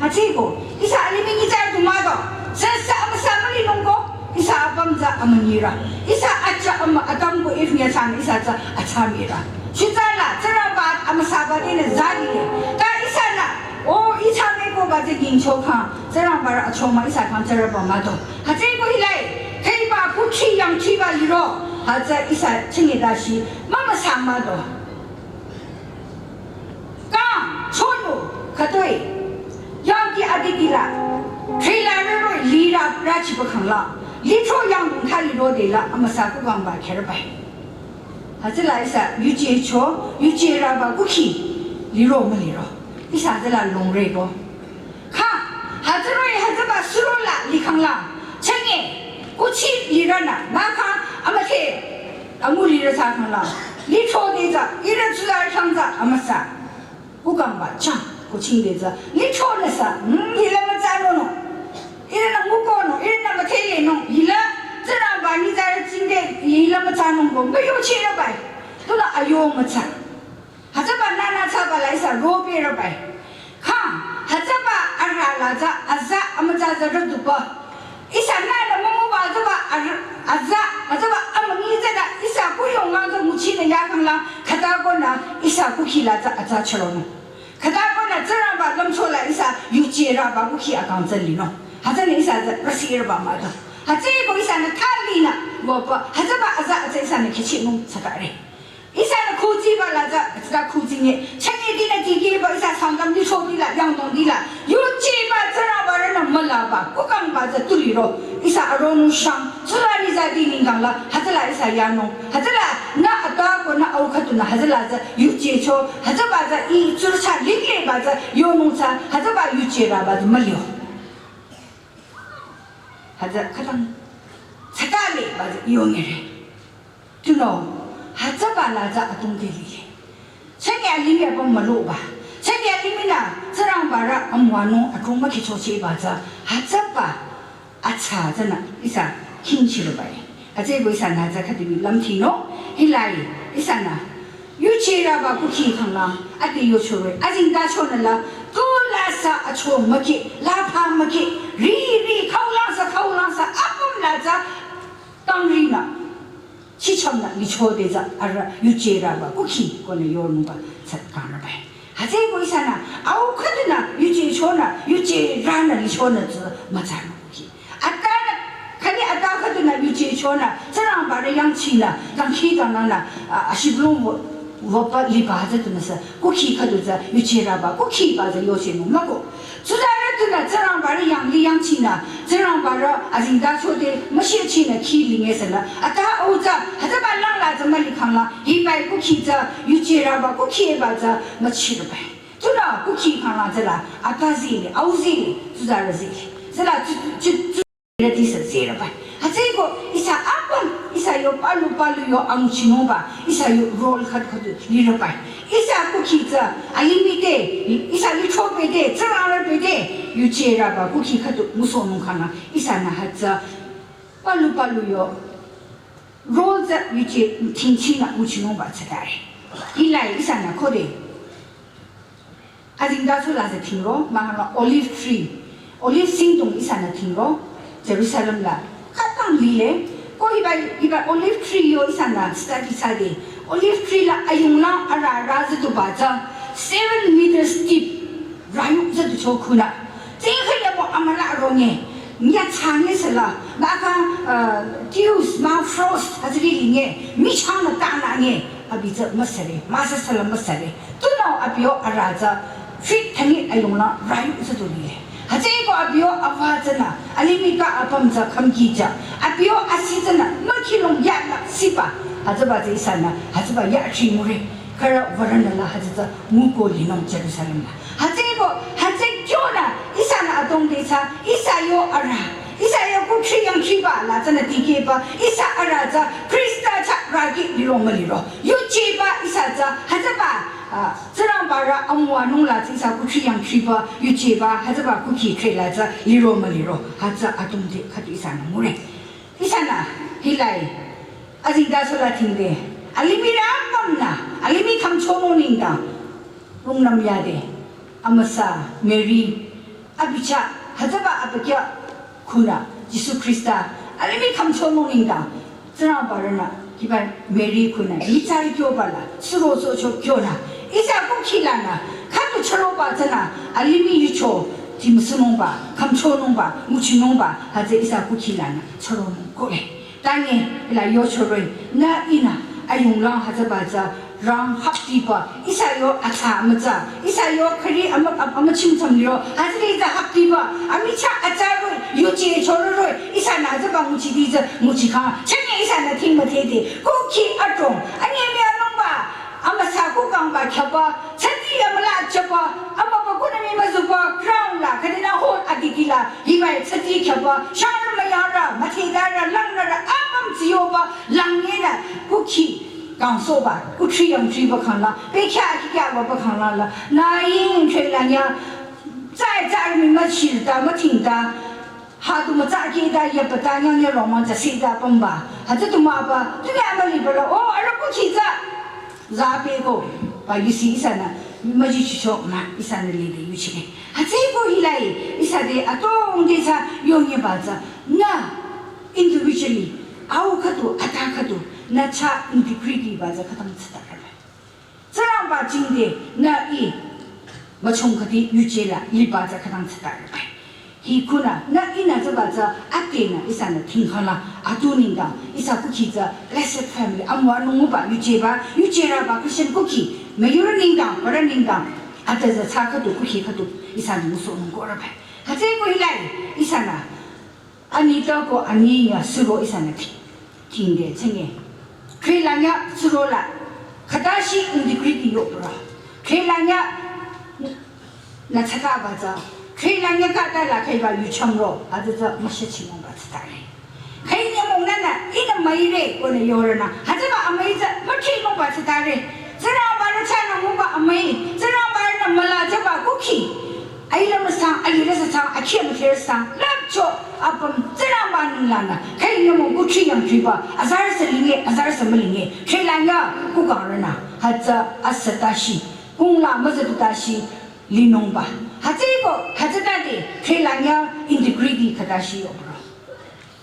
Hütsüeko, ihsa alimih nyitsarü du mah do. Sesa amüsa mülinung ko, ihsa apüm tsü amünyirü. Ihsa acha ama Adam ko Eve nyitsarü ihsa tsü achamirü. Shutsa la, Tsingrangba amüsaba de ne zalile. Ta ihsanü, o ihsa me ko ba de nyingcho kang, Tsingrangba achoma ihsa kang Tsingrangba mah do. Hütsüeko hilai, khüiba kukhi yangchiba liro, hütsü ihsa chingi dashi, mama sa mah do. Kang, chonu, khütoi. Yangki aditi la. Trailer ro lira rachi bakang la. Litro yang dong thali ro de la, amüsa kukangba kherbai. Hütsüla ihsa, yuje cho, yuje raba kukhi. Liro müliro. Ihsa hütsüla longre ko. Kha, hütsüroi hütsüba suro la likang la. Chenge, kuchi lirana, maka, amate, amu lira sa kang la. Litro de za, ira tsula kang za, amüsa. Kukangba chang, kuching de za. Litro na sa, hmm, ila mütsa no no. Ila na muko no, ila na müthele no. Ila, Tsingrangba nyitsarü chingde, ila mütsa no ko. Müyo chirübai. Tula ayo mütsa. Hütsüba nana tsaba la ihsa robe rübai. Kha, hütsüba ara la tsü, aza, amütsa tsü rüduba. Ihsa nana mümuba tsüba ara, aza, hütsüba amünyi tsü da, ihsa kuyong la tsü nguchi ne yakang la, khüta ko na, ihsa kukhi la tsü, aza chürono. Khüta ko na, Tsingrangba lümcho la ihsa, yuje raba kukhi akang tsü lino. Hütsü ne ihsa tsü, rüsi rüba mah do. Hütsüeko ihsanü thali na, wopa, hütsüba aza, aza ihsanü kichinung tsakare. Ihsanü khuziba la tsü, tsüta khuzi nye. Chanye dila digi ba ihsa sangam di chodi la, yangdong di la. Yuje ba Tsingrangba rünü mülaba, kukangba tsü tuliro. Ihsa aronung shang, tsula ni za di ninggang la, hütsüla ihsa yanung. Hütsüla, na ata ko na au khüdu na, hütsüla tsü, yuje cho, hütsüba tsü i tsursa lingle ba tsü, yonung tsü, hütsüba yuje raba tsü mülio. Hütsü khütang, tsakale ba tsü yongere. Tunüo, hütsüba la tsü atung ke lile. Chenge alimih apüm müloba. Chenge alimih na, Tsingrangba rü amüwanung atung mükhichocheba tsü, hütsüba atsa tsünü, ihsa, khingchirübai. Hütsüeko ihsanü tsü khütimi lümthino, hilai, ihsanü. Yuje raba kukhi kang la, ati yochore, azing da chonü la, tu la sa acho müki, la pha müki, ri, ri, khau la sa, khau la sa, apüm la tsü, tang ri na. Chicham na licho de tsü ara yuje raba kukhi ko ne yornuba tsü kang rübai. Hütsüeko ihsanü, au khüdu na yuje cho na, yuje ra na licho na tsü mütsa na kukhi. Ata na, khani ata khüdu na yuje cho na, Tsingrangba rü yangchi na, dangkhidangnang na, a, ashiblung wo, wopa liba tsü tu na sa, kukhi khüdu tsü, yuje raba, kukhi ba tsü yoshe nung mah ko. Tsuzarü tunü Tsingrangba rü yangli yangchinü, Tsingrangba rü azingda chode müshichinü khi linge sela. Ata au tsü, hütsüba langla tsü mülikhangla, hibai kukhi tsü, yuje raba kukhi eba tsü, müchirübai. Tunü kukhi khangla tsüla, ata zili, au zili, tsuzarü zili. Tsüla tsu, tsu, tsu, tsü, rüti sü zirübai. Hütsüeko, ihsa apüm, ihsa yo palu palu yo anguchinungba, ihsa yo role khat khat lirübai. Ihsa kukhi tsü, alimih te, ihsa lichobe te, Tsingrangba te, yuje raba kukhi khatu ngusohnung khangla, ihsanü hütsü, palu palu yo, role tsü yuje tingchinü nguchinungba tsütare. Hilai ihsanü khode. Azingda chula tsü thingro, mahkhangla olive tree. Olive singdong ihsanü thingro, Jerusalem la. Khütang lile, ko hiba, hiba olive tree yo ihsanü study thsade. Olive tree la ayunglang ara ra züduba tsü, seven meters deep, rayuk züducho khunü. Tsingkhe yabo amüla ronge, nya change sela, mahkhang, uh, dews, mahkhang frost, hütsüri linge, michang la tanange, abi tsü müsare, müsa sela müsare. Tunüo abi yo ara tsü, feet thüni ayungla rayu tsü tu lile. Hütsüeko abi yo ava tsünü, alimih ka apüm tsü khümki tsü. Abi yo asi tsünü, mükhilung yala siba. Hütsüba tsü ihsanü, hütsüba ya chi mure. Kara varana la hütsü tsü nguko linung Jerusalem la. Hütsüko, hütsü kyonü, ihsanü adrong te tsü, ihsa yo arüh, ihsa yo kuthri yangthriba la tsünü dikehba, ihsa arüh tsü, Khrista tsü ragi liro müliro. Yujeba ihsa tsü, hütsüba, ah, Tsingrangba rü amüwanung la tsü ihsa kuthri yangthriba, yujeba, hütsüba kukhi thre la tsü liro müliro. Hütsü adrong te khüdu ihsanü ngure. Ihsanü, hila-i, azingda sola thingde, alimih rü apümnü, alimih khümchonung nengdang, rungnüm yade, amüsa, Mary, abi chah, hütsüba abükyü khunü, Jisu Khrista, alimih khümchonung nengdang, Tsingrangba rünü, kiba Mary khunü, nyitsarü kyoba la, suro socho kyonü, ihsa kukhi lanü, khüdu chüroba tsünü, alimih yucho, timüsunungba, khümchonungba, nguchinungba, hütsü ihsa kukhi lanü, chüronung kohle. Tangi, la yochoroi, nü ihnü, ayunglang hütsüba tsü, rang haptiba, ihsa yo atsa amütsa, ihsa yo khari ama-, ama-, amüchim tsam liro, hütsüri tsü haptiba, amichah atsaroi, yuchi chororoi, ihsanü hütsüba nguchidi tsü, nguchikhang, chünye ihsanü thing müthede, kukhi adrong, anyemüyanungba, amüsa kukangba khyaba, tsati amüla chaba, amüba kunü mii müzuba, crown la, khüdinü hot adikila, hibai tsati khyaba, shangrü müyangrü, müthedarü, langnürü, apüm tsiyoba, langnyenü, kukhi, kangsohba, kuthri yangthriba khangla, bekhyah akikhyahba khangla la, nü ying thre la nya, tsai tsai mii müchirta, müthingta, hüdu mütsakehta, yapüta, nyangnyü romang tsü sita pümba, hütsü tu müba, tu ya müliba la, oh, arüh kukhi tsü, za peko, ba yusi ihsanü, müjichicho mah, ihsanü lede yuchire. Hütsüko hila-i, ihsa te adrong te tsü, yonyeba tsü, nü, individually, au khüdu, ata khüdu, nü chah integrity ba tsü khütang tsüta rübai. Tsingrangba jingte, nü ih, müchong khüdi yuje la, liba tsü khütang tsüta rübai. Hi khunü, nü ihnü tsüba tsü, atenü, ihsanü thingkhang la, atu nengdang, ihsa kukhi tsü, blessed family, amüwanung nguba, yujeba, yujerüba, Christian kukhi, müyurü nengdang, barü nengdang, ata tsü tsü khüdu, kukhi khüdu, ihsanü ngusohnung ko rübai. Hütsüko hila-i, ihsanü, anitako ani ya suro ihsanü thi-, thingde chünye. Khri la nya suro la, khütashi integrity yobro. Khri la nya nü tsütaba tsü. Khri la nya khüta la khüiba yuchümro, hütsü tsü müshichinungba tsütare. Khüi nyümong nünü, ihnü müire, konü yorünü. Hütsüba amüi tsü, müchinungba tsütare. Tsingrangba rü chahnü nguba amüi, Tsingrangba rünü müla chaba kukhi. Aila müsang, alirü sü sang, akhi mütherü sang, lapcho, apüm, Tsingrangba ninglanü, khüi nyümong kuthri yangthriba, azarü sü linge, azarü sü mülinge, thre la nya, kukangrünü, hütsü, asütashi, kungla müzütutashi, linungba. Hütsüko, hütsütade, thre la nya, integrity khütashi yobro.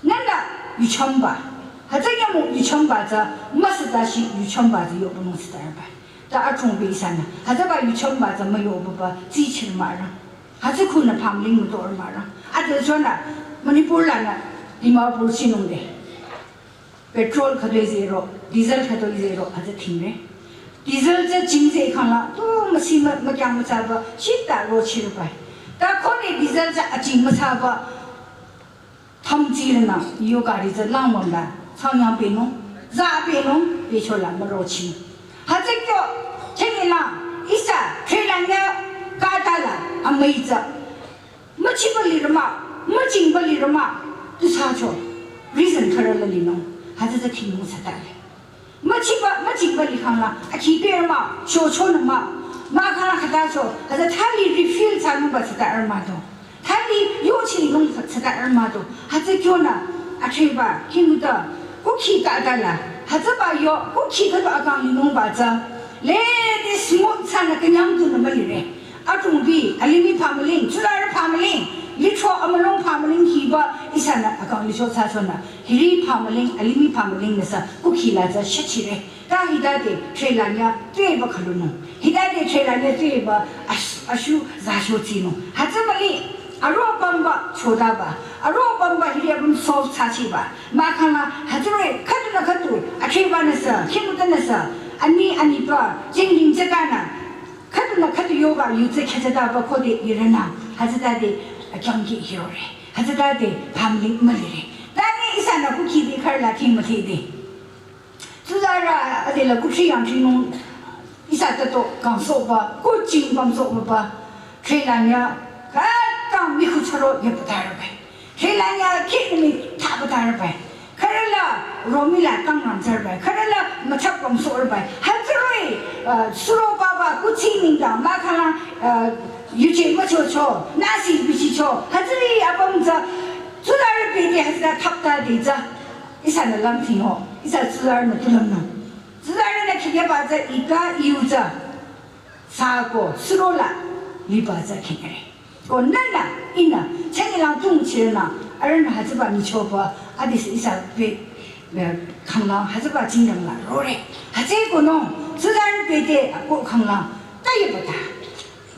Nünü yuchümba. Hütsü nyümong yuchümba tsü, müsütashi yuchümba tsü yobünung sütarübai. Ta adrongbi ihsanü. Hütsüba yuchümba tsü müyobaba tsichir mürang. Hütsü khunü pamling mütor mürang. Ata chonü Manipur lanü Dimapur chinungde. Petrol khütoi zero, diesel khütoi zero, hütsü thingre. Diesel tsü jingze khangla, tu müsi mü, mükyang mütsaba, shita rochirübai. Ta khode diesel tsü aching mütsaba, thamtsirünü, yo gari tsü langwamla, changyang penung, za penung, pechola mürochi. Hütsü kyo, chengila, ihsa, thre la nya, khüta la, amüi tsü. Müchiba lirü mah, müchingba lirü mah, tu thsacho, reason khürü la linung, hütsü tsü thingnung thsatale. Müchiba, müchingba likhangla, akhi perü mah, shochonü mah, mahkhangla khütacho, hütsü thali refill thsanungba thsatarü mah do. Thali yochi linung thsatarü mah do. Hütsü kyonü, athreba, khingta, kukhi khüta la, hütsüba yo, kukhi khüdu akang linungba tsü. Lede smooth thsanü künyang tunü mülire. Adrongbi, alimih phamüling, tsularü phamüling, lithro amülung phamüling hiba, ihsanü akang licho thsachonü. Hiri phamüling, alimih phamüling nüsü, kukhi la tsü shachire. Ta hitade, thre la nya, tueba khülunung. Hitade, thre la nya, tueba, ash-, ashu, zasho tsinung. Hütsü müli, aro pamba, chodaba. Aro pamba, hiri apüm solve thsachiba. Mahkhangla, hütsüri, khüdunü khüdu, athreba nüsü, khingta nüsü, ani, anipa, jingling tsükanü. Khüdunü khüdu yoba, yu tsü khetsütaba khode yirünü, hütsütade, akyangki yore. Hütsütade, phamüling mülire. Tangi ihsanü kukhi di khürü la thing müthide. Tsuzarü adela kuthri yangthrinung, Ihsa tato kangsohba, kuching kangsohba, khelanya, katang mikhu charo yeptarbai. Khelanya kini mi taptarbai. Kharala romila kangam zarbai. Kharala machap kangsohbai. Hatsaroi, uh, suro baba kuching ningda, makala, uh, yuje machocho, nasi bichicho. Hatsari apam za, tsuzar pede hazda tapta de za. Ihsa na lamting ho. Ihsa tsuzar na tulam na. Tsuzar na khikya ba za ika iu za. Sako, surola, liba za khikre. Ko nana, ina, chani lang tung chirna, arana hatsaba michoba, adis ihsa pe, eh, khanglang, hatsaba chinglang la, rore. Hatse ko no, tsuzar pede, ko khanglang, tayi bata.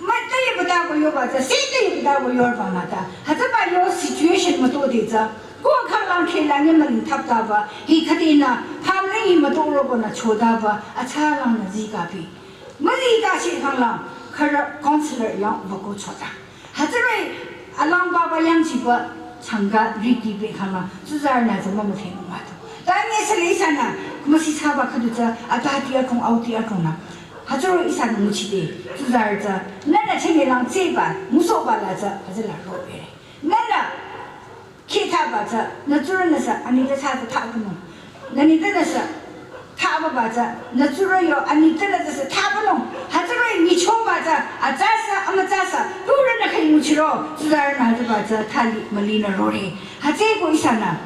Ma tayi bata ko yo ba za, se tayi bata ko yo ba mata. Hatsaba yo situation mato de za, ko khanglang khelanya maling tapta ba, hi khati na, phamle hi mato ro ko na choda ba, acha lang na zika bi. Mali ta shi khangla, khara counselor yang bako chota. Hatsaroi, alang baba yang chiba, changa riki be khangla, tsuzar na zama muthe mamato. Ta nye sele ihsa na, masi saba khadu za, ata ti atong, au ti atong na. Hatsaroi ihsa na muchi de, tsuzar za, nana chenge lang zeba, muso ba la za, hazala ro bere. Nana, Khitha ba tsü, na tsurü nasa, ani ta sa ta ta kuno. Nani ta nasa, ta ba ba tsü, na tsurü yo, ani ta na ta sa, ta ba no. Hatsarü ni cho ba tsü, a tsü sa, ama tsü sa, tsurü na khai mu chiro, tsuzar na ta ba tsü, thali mali na rore. Hatse ko ihsa na,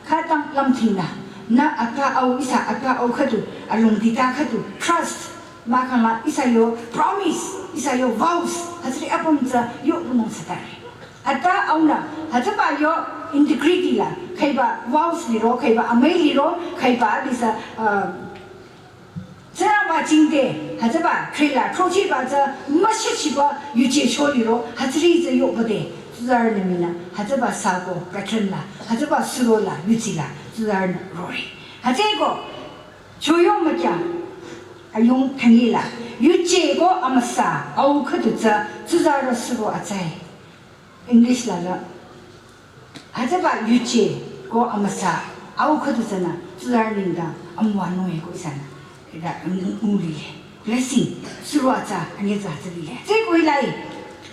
khatang lamting na, na aka au ihsa, aka au khatu, alung dita khatu, trust. Makala ihsa yo promise, ihsa yo vows, hatsari apam tsü yo unong satare. Ata auna, hatsaba yo integrity la, khaiba vows liro, khaiba amai liro, khaiba bisa, uh, tsaraba chingde, hatsaba khrila, throchi ba tsü, mashi chiba, yuche cho liro, hatsari tsü yo bade, tsuzar na mina, hatsaba sako, pattern la, hatsaba suro la, yuchi la, tsuzar na rore. Hatse ko, Choyong makya, ayong thangila, yuche ko amasa, au khatu tsü, tsuzarü suro atsai. English la la. Hatsaba yuche ko amasa, au khatu tsü na, tsuzar ningda, amwa noe ko ihsa na. Ida, um, um, uli. Blessing, suro atsa, anye tsü tsü lile. Tsü ko ilai,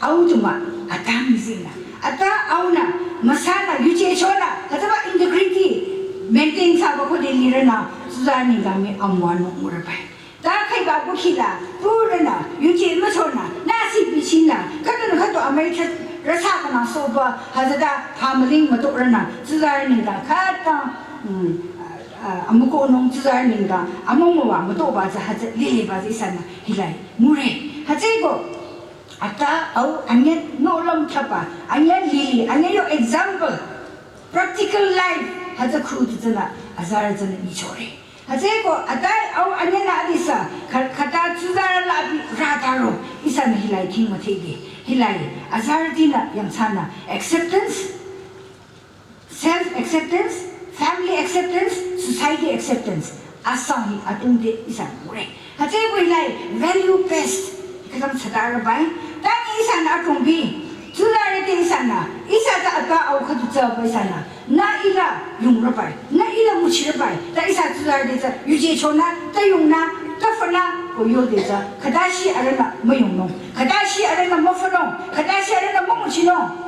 Au tuma, ata mizina. Ata auna, masana, yuche chona, hatsaba integrity, maintain saba ko de lirana, tsuzar ningda mi amwa no murabai. Ta khaiba ko khila, purana, yuche machona, nasi bichina, khatu na khatu amai chat, rasa kana soba, hazada, hamaling mato rana, tsuzar ningda, khata, hmm, ah, ah, amuko nong tsuzar ningda, amomo wa mato ba za, haza lili ba za ihsa na, hilai, mure. Hatsai ko, Ata au anye nohlüm thsaba, anye lili, anye yo example, practical life, hatsü khu tu tsüna, azarü tsüna nyichore. Hatsü ko, ata au anye na adisa, kha-, khata tsuzarü la abi rataro, ihsa na hilai king mathege, hilai, azarüti na yangthsana, acceptance, Self acceptance, family acceptance, society acceptance. Asang hi atungte ihsa mure. Hatsü ko hilai value based. Khütang sadar bai. Tani ihsa na atungbi. Tsuzarüti ihsa na. Ihsa ta ata au khatu tsü ba ihsa na. Na ila yung rabai. Na ila muchi rabai. Ta ihsa tsuzarüti tsü yuje chona, ta yung na, ta fana, ko yo de tsü. Khütashi arüna mayung nung. Khütashi arüna mafana nung. Khütashi arüna mamuchi nung.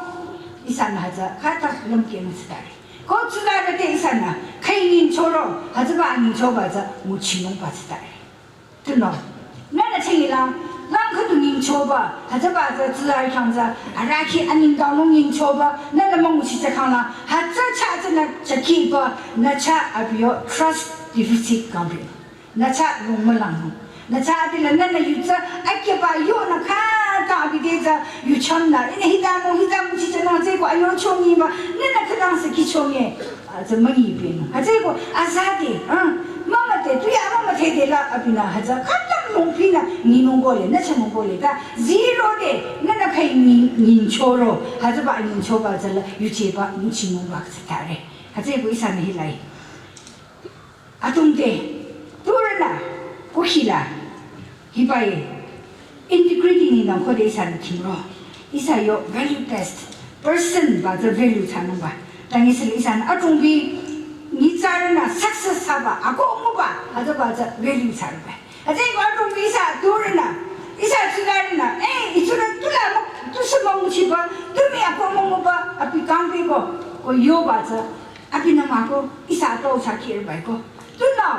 Ihsa na hatsü khata lümke mütsütare. Ko tsuzarüti ihsa na, khai nyingchoro, hatsüba anyingchoba tsü, muchinungba tsütare. Tuno, nana chengi la, lang khatu nyingchoba, hatsüba tsü tsuzarü khyang tsü, araki anyingdang nung nyingchoba, nana mamuchi tsü khang la, hatsü cha tsü na chakiba, na cha abiyo trust deficit kangbi. Na cha lung mülang nung. Na cha adi la nana yu tsü akeba yo na khata abi de tsü yu cham na. Ine hita mo hita mo chi tsü na tsü ko ayo chongi ma. Nana khütang se ki chongi. A tsü mangi be nung. A tsü ko azade. Ah, mama te tu ya mama te de la abi na hatsü khütang lung pi na ni nung bole na cha nung bole ta zero de nana khai ni ni choro. Hatsüba ni choba tsü la yucheba muchinungba tsütare. Hatsü ko ihsa na hilai. Atungte, turana, kukhila, hibai, integrity ni nang khode ihsa na thingro. Ihsa yo value based person ba tsü value thsanungba. Tangi sele ihsa na atungbi, nyitsarü na success thsaba, ako muba, hatsüba tsü value thsanungba. Hatsü ko atungbi ihsa, turana, chiba, tumi ako mumuba, abi kangbi ko, ko yoba tsü, abinü mako, ihsa atau sa kir bai ko. Tunüo,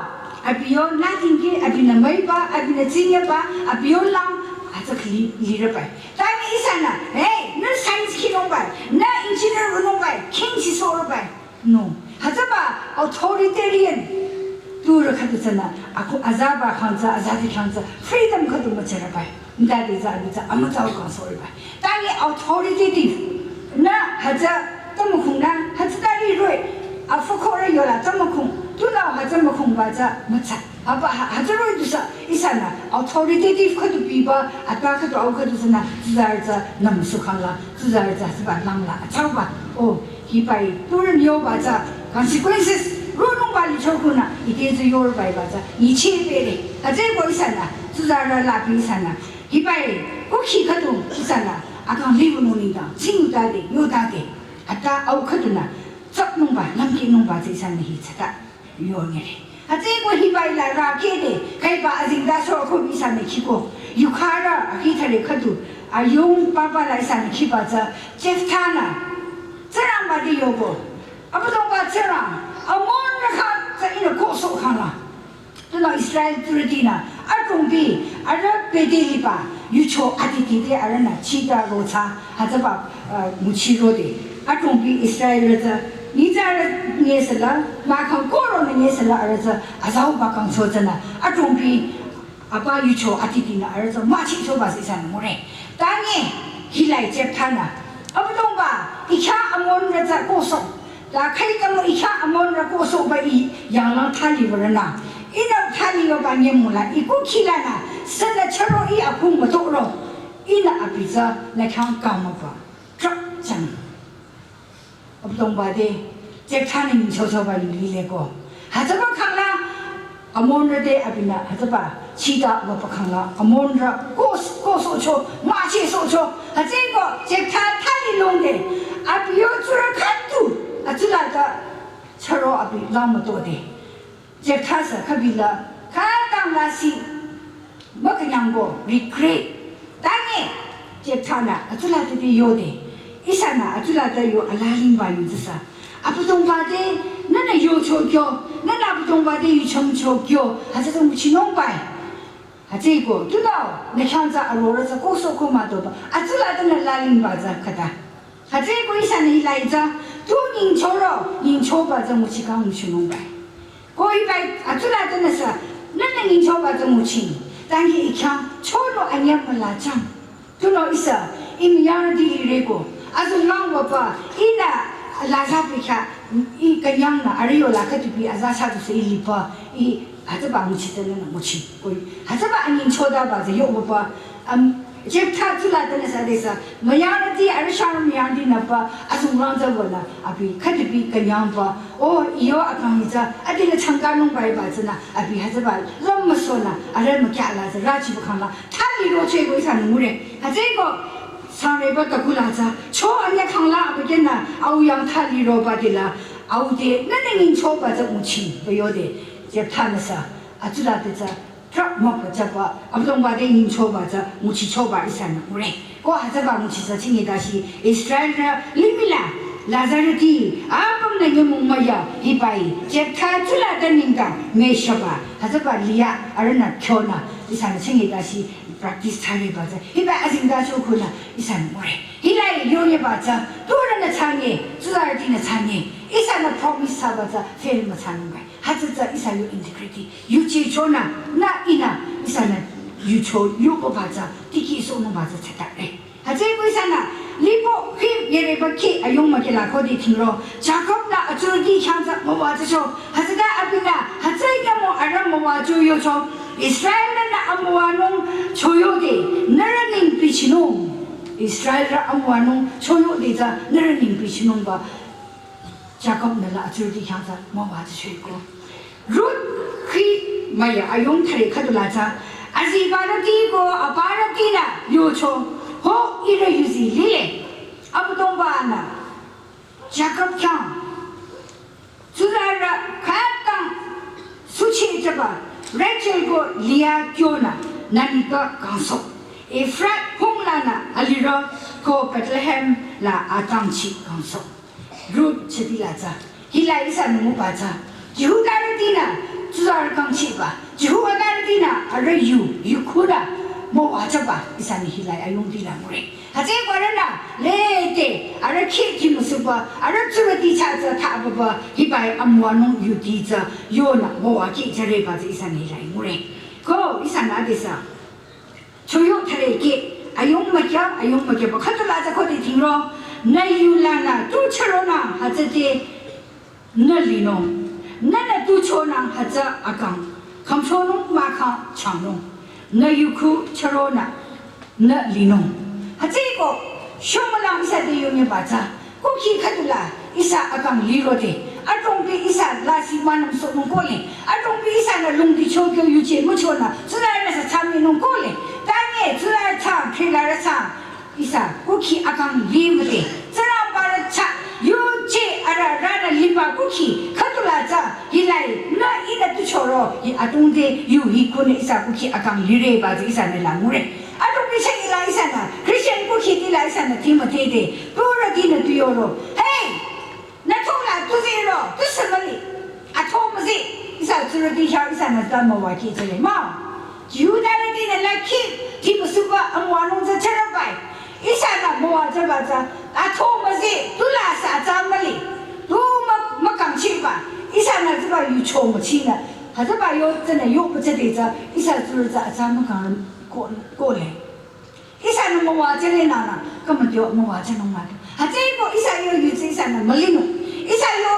abi yo nothing ki, abinü maiba, abinü tsinyaba, abi yo lang, atsa kli, lira bai. Tani ihsanü, hey, nü science kinung bai, nü engineer nung bai, king si sor bai. No. Hütsüba authoritarian. Turü khüdu tsünü, ako azaba khangtsü, azadi khangtsü, freedom khüdu mütsüra bai. Ndadi za abi tsü, amütsau kang sor bai. Tani authoritative. Nü hütsü tümükhung nü, hütsü tari roi. Afukhorü yola tümükhung. Tunüo hütsü mükhungba tsü mütsa. Aba ha, hütsü roi dusa, ihsanü, authoritative khüdu biba, ata khüdu au khüdu tsünü, tsuzarü tsü, namsu khangla, tsuzarü tsü, hütsüba langla, atsauba. O, hibai, turün yoba tsü, consequences, ronungba licho kunü, ite tsü yor bai ba tsü, nyicheh pere. Hütsüeko ihsanü, tsuzarü lapi ihsanü. Hibai, kukhi khüdu, ihsanü, akang libu nunida, tsing dade, yo dade. Ata au khüdunü, tsap nungba, lamki nungba tsü ihsanü hi tsata. Yongere. Hütsüeko hibai la rakede, kaiba azingda sho ko ihsanü kiko. Yukhara, akhi thare khüdu, ayung papa la ihsanü kiba tsü, Jephtha nü. Tsingrangba de yobo. Abüdongba Tsingrang, Amonrü khyang tsü ihnü koso khangla. Tunüo Israel tsurütinü, adrongbi, arüh bete liba, yucho aditi de arühnü, chita rotsü, hütsüba, uh, nguchi rode. Adrongbi Israelrü tsü, nyitsarü nyesela, mahkhang koronü nyesela arüh tsü, azauba kangcho tsünü. Adrongbi, apa yucho aditinü arüh tsü, machichoba sü ihsanü ngure. Tani, hilai Jephtha nü. Abüdongba, ih khyang Amonrü tsü koso. Ta khai kamo ih khyang Amonrü kosoba ih yanglang thali würünü. Ihnü thali yoba nyemula, ih kukhi lanü, sünü chüro ih akung mütoro. Ihnü abi tsü, nü khyang kangmüba. Trak chang. Abüdongba de, Jephtha nü nyichochoba yu lile ko. Hütsüba khangla, Amonrü de abinü, hütsüba, chita wüba khangla, Amonrü, kos, kosohcho, machisohcho, hütsüeko, Jephtha thali longde, abi yo tsurü khüdu, atsula ta, chüro abi lang mütode. Jephtha sü khübila, khütang la si, mükünyangbo, regret. Tani, Jephtha nü, atsula tete yode. Ihsanü, atsula te yo alalimba yu tsüsa. Abüdongba de, nünü yocho kyo, nünü Abüdongba de yuchomcho kyo, hütsü tsü nguchinungbai. Hütsüeko, tunüo, nü khyang tsü arorü tsü koso ko mütoba. Atsula tenü lalimba tsü khüta. Hütsüeko ihsanü hilai tsü, tu nyingchoro, nyingchoba tsü nguchi kang nguchinungbai. Ko hibai, atsula tenü sü, nünü nyingchoba tsü nguchi. Tani ih khyang, chono anyap müla chang. Tunüo ihsa, ih müyang di lireko. Azong lang wüba, ihnü, laza pi khyang, ih künyangnü, arüh yola khütupi, aza sa tu sü ih liba, ih, hütsüba nguchi tsünü nguchi. Ko, hütsüba anyingchodaba tsü yo wüba, am, Jephtha tsula tenü sü de sü, müyang di, arüh shang müyang di nüba, azong lang tsü wünü, abi, khütupi künyangba, o, iyo akang hi tsü, adinü changkanungbai ba tsünü, abi, hütsüba, lüm müsonü, arüh mükyala tsü, rachiba khangla, thali rocheko ihsanü ngure. Hütsüeko, sangreba takula tsü, cho anya khangla, abi kenü, au yang thali roba dila, au de, nünü nyingchoba tsü nguchi, ba yode, Jephtha nü sü, atsula te tsü, Trak müküchaba, Abüdongba de nyingchoba tsü, nguchichoba ihsanü ngure. Ko hütsüba nguchi tsü chingi dashi, Israelrü limih la, lazarüti, apümnü nyümong müya, hibai, Jephtha tsula te nengdang, müshaba, hütsüba liya, arühnü kyonü, ihsanü chingi dashi, practice thsareba tsü, hibai azingda cho kunü, ihsanü ngure. Hilai yonyeba tsü, turünü thsange, tsuzarütinü thsange, ihsanü promise thsaba tsü, fail müthsanungbai. Hütsü tsü ihsa yo integrity. Yuchichonü, nü ihnü, ihsanü yucho yoba tsü, tikehsohnungba tsü tsütare. Hütsüeko ihsanü, lipo khi yereba khi ayong mükyala khode thingro, Jakob nü atsurüti khyang tsü müwajücho, hütsüta abinü, hütsü nyümong arüh müwajü yocho, Israelrünü amüwanung choyode, nührü neng bichinung. Israelrü amüwanung choyode tsü, nührü neng bichinungba. Jakob nü la atsurüti khyang tsü müwajüchoeko. Ruth khi müya ayong thare khüdu la tsü, azibarüti ko aparütinü yocho, ho ihrü yuzi lile. Abüdongba-nü Jakob khyang tsuzarü khütang suchehjüba Rachel ko Leah kyonü nüni kangsoh. Ephrath hung Nü aliro ko Bethlehem la atangchi kangso. Ruth chitila tsü. Hila ihsa nunguba tsü. Jihudarütinü tsuzarü kangchiba. Jihudarütinü arüh yu, yu khura. Müwajüba ihsanü hila ayungtila ngure. Hütsüeko arühnü lede arüh khiti müsuba, arüh tsurüti chah tsü thababa, hiba-i amüwanung yuti tsü yonü müwajüjüreba tsü ihsanü hila ngure. Ko ihsanü adesü. Choyo thare ke, ayung mükya, ayung mükyaba khütula tsü khode tingro, nü yulanü tu chüronü hütsüte nü linung, nünü tu chonü hütsü akang, khümchonung mahkhang changnung, nü yukhu chüronü, nü linung. Hütsüeko, shomülang ihsa te yonyiba tsü, kukhi khütula ihsa akang lirode. Adrongpi ihsa lasih münümsohnung kohle. Adrongpi ihsanü lungdi chokyo yuje müchonü. Tsularünü sü chah minung kohle. Tanye tsularü chah, khrilarü chah. Ihsa kukhi akang limüde. Tsingrangbarü chah yuje arüh rünü liba kukhi khütula tsü. Hila-i nü ihnü tu choro. Hi adrongde yu hi khunü ihsa kukhi akang lireba tsü ihsanü la ngure. Adrongpi chah hila ihsanü, Christian kukhitila ihsanü Timothy te, pura dinü tu yoro. Hey! Nü thongla tu zero, tu sümüli. Atho müzi, ihsa tsurüti hya ihsanü ta müwajüjüre. Ma, Jihudarütinü la khi, ti müsuba amüwanung tsü chürobai. Ihsanü müwajüba tsü, atho müzi, tula sü atsa müli. Tu mü, mükangchiba, ihsanü tsüba yucho müchinü. Hütsüba yo tsünü yo pütsüde tsü, ihsa tsurü tsü atsa mükang ko, kohle. Ihsanü müwajüre nünü, kümütyo müwajünung mah. Hütsüeko ihsa yo yutsü ihsanü mülinung. Ihsa yo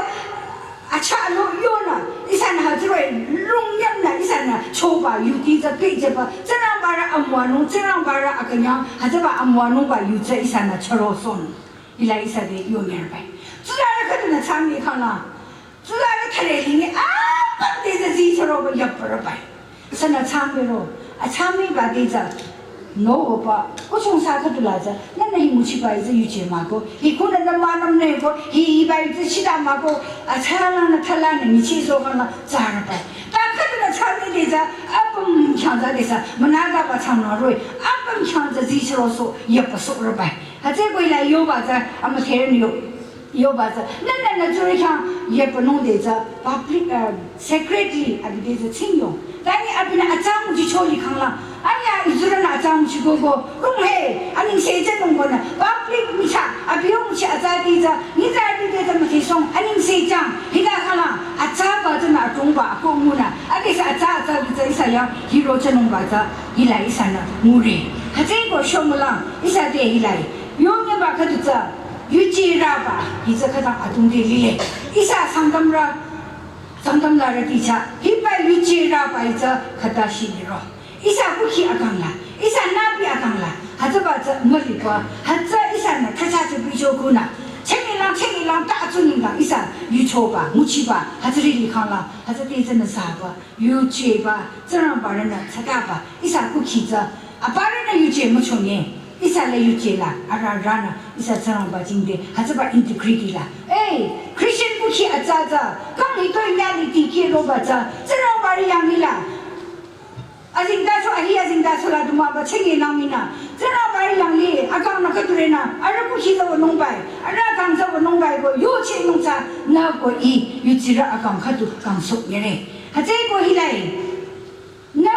acha lo yonü, ihsanü hütsüro lungnyamnü, ihsanü choba yuti tsü pehjüba, Tsingrangbarü amüwanung, Tsingrangbarü akünyang, hütsüba amüwanungba yutsü ihsanü chürosohnung. Hila ihsa te yonyarbai. Tsularü khüdunü changni khangla. Tsularü thare lingi apüm te tsü zi chüroba yaparabai. Sünü changbero, achangniba te tsü. No opa, kuchung sa khüdula tsü, nünü hi müchibai tsü yuje mah ko, hi khunü nü münümnü ko, hi hibai tsü shida mah ko, achalanü thalanü nyichisoh khangla tsarabai. Ta khüdunü changni te tsü, apüm khyang tsü te tsü, münadaba changnü roh-i, apüm khyang tsü zi chürosoh, yapasohrabai. Hütsüeko hila yoba tsü, amütheren yo. Yoba tsü, nünü nü tsurü khyang yepanung te tsü, public, uh, secretly, abi te tsü chingyo. Tani abinü atsang ji choli khangla, aya izurünü atsang ji gogo, rung he, aningse tsünung konü, public micha, abi yong chi atsa te tsü, nitsa te te tsü müthisong, aningse chang, hila khangla, atsaba tsünü atongba, ako ngunü, ade tsü atsa atsa te tsü ihsa ya, hiro tsünungba tsü, hila ihsanü, ngure. Hütsüeko shomülang, ihsa te hila, yonyiba khüdu tsü, Yuje raba, hi tsü khütang atungde lile. Ihsa Sangtamrü, Sangtamlarüti chah, hiba yuje raba hi tsü khüta shiliro. Ihsa kukhi akangla, ihsa nabi akangla, hütsüba tsü müliba, hütsü ihsanü khüta tsü bicho kunü. Chemilang, chemilang, ta atsuninga, ihsa yuchoba, müchiba, hütsüri likhangla, hütsü te tsünü saba, yujeba, Tsingrangbarünü tsataba, ihsa kukhi tsü, aparünü yuje müchonye. Ihsa la yuje la, arüh rünü, ihsa Tsingrangba jingte, hütsüba integrity la. Hey, Christian kukhi atsa tsü, kang hitoi nyali tikeh roba tsü, Tsingrangbarü yanglila. Azingdacho, ahi azingdacho la dumüba chingi langminü. Tsingrangbarü yangli, akangnü khüdurenü, arüh kukhi tsü wünungbai, arüh akang tsü wünungbai ko, yuchenung tsü, nü ko i, yuchirü akang khüdu kangsoh nyere. Hütsüeko hilai. Nü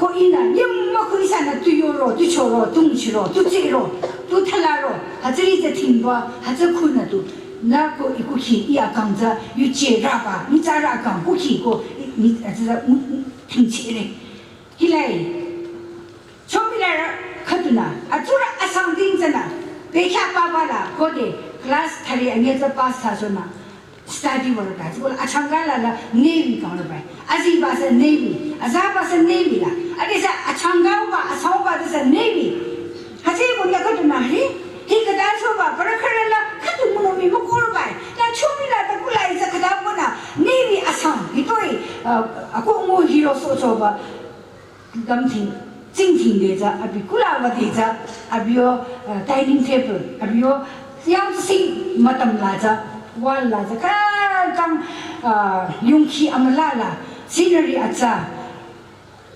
ko ihnü, nyüm mükhu ihsanü tu yoro, tu choro, tu nguchiro, tu tsiro, tu thalaro, hütsüri tsü thingba, hütsü khunü tu. Nü ko i kukhi, i akang tsü, yuje raba, nyitsarü akang kukhi ko, i, nyi, hütsü tsü, mu, mu, thingchire. Hilai, chomilarü khüdunü, atsurü asang ding tsünü, bekhyah papa la, khode, class thali anyü tsü pass thsachonü. Study würoba, tsü kola achangka la la Navy kangloba. Aziba sü Navy, azaba sü Navy la. Ade sü achangkaba, asangba tsü sü Navy. Hütsüeko nyü khüdunü hi, hi khüta soba, para khürü la, khüdu münomi mükohroba. La chomila ta kula i tsü khüta konü, Navy asang, hitoi, uh, ako ngu hiro sochoba. Gamthing, tsingthing de tsü, abi kula wüde tsü, abi yo, uh, dining table, abi yo, yang sing matam la tsü, wall la tsü, kang, kang, uh, yongkhi amüla la, scenery atsa,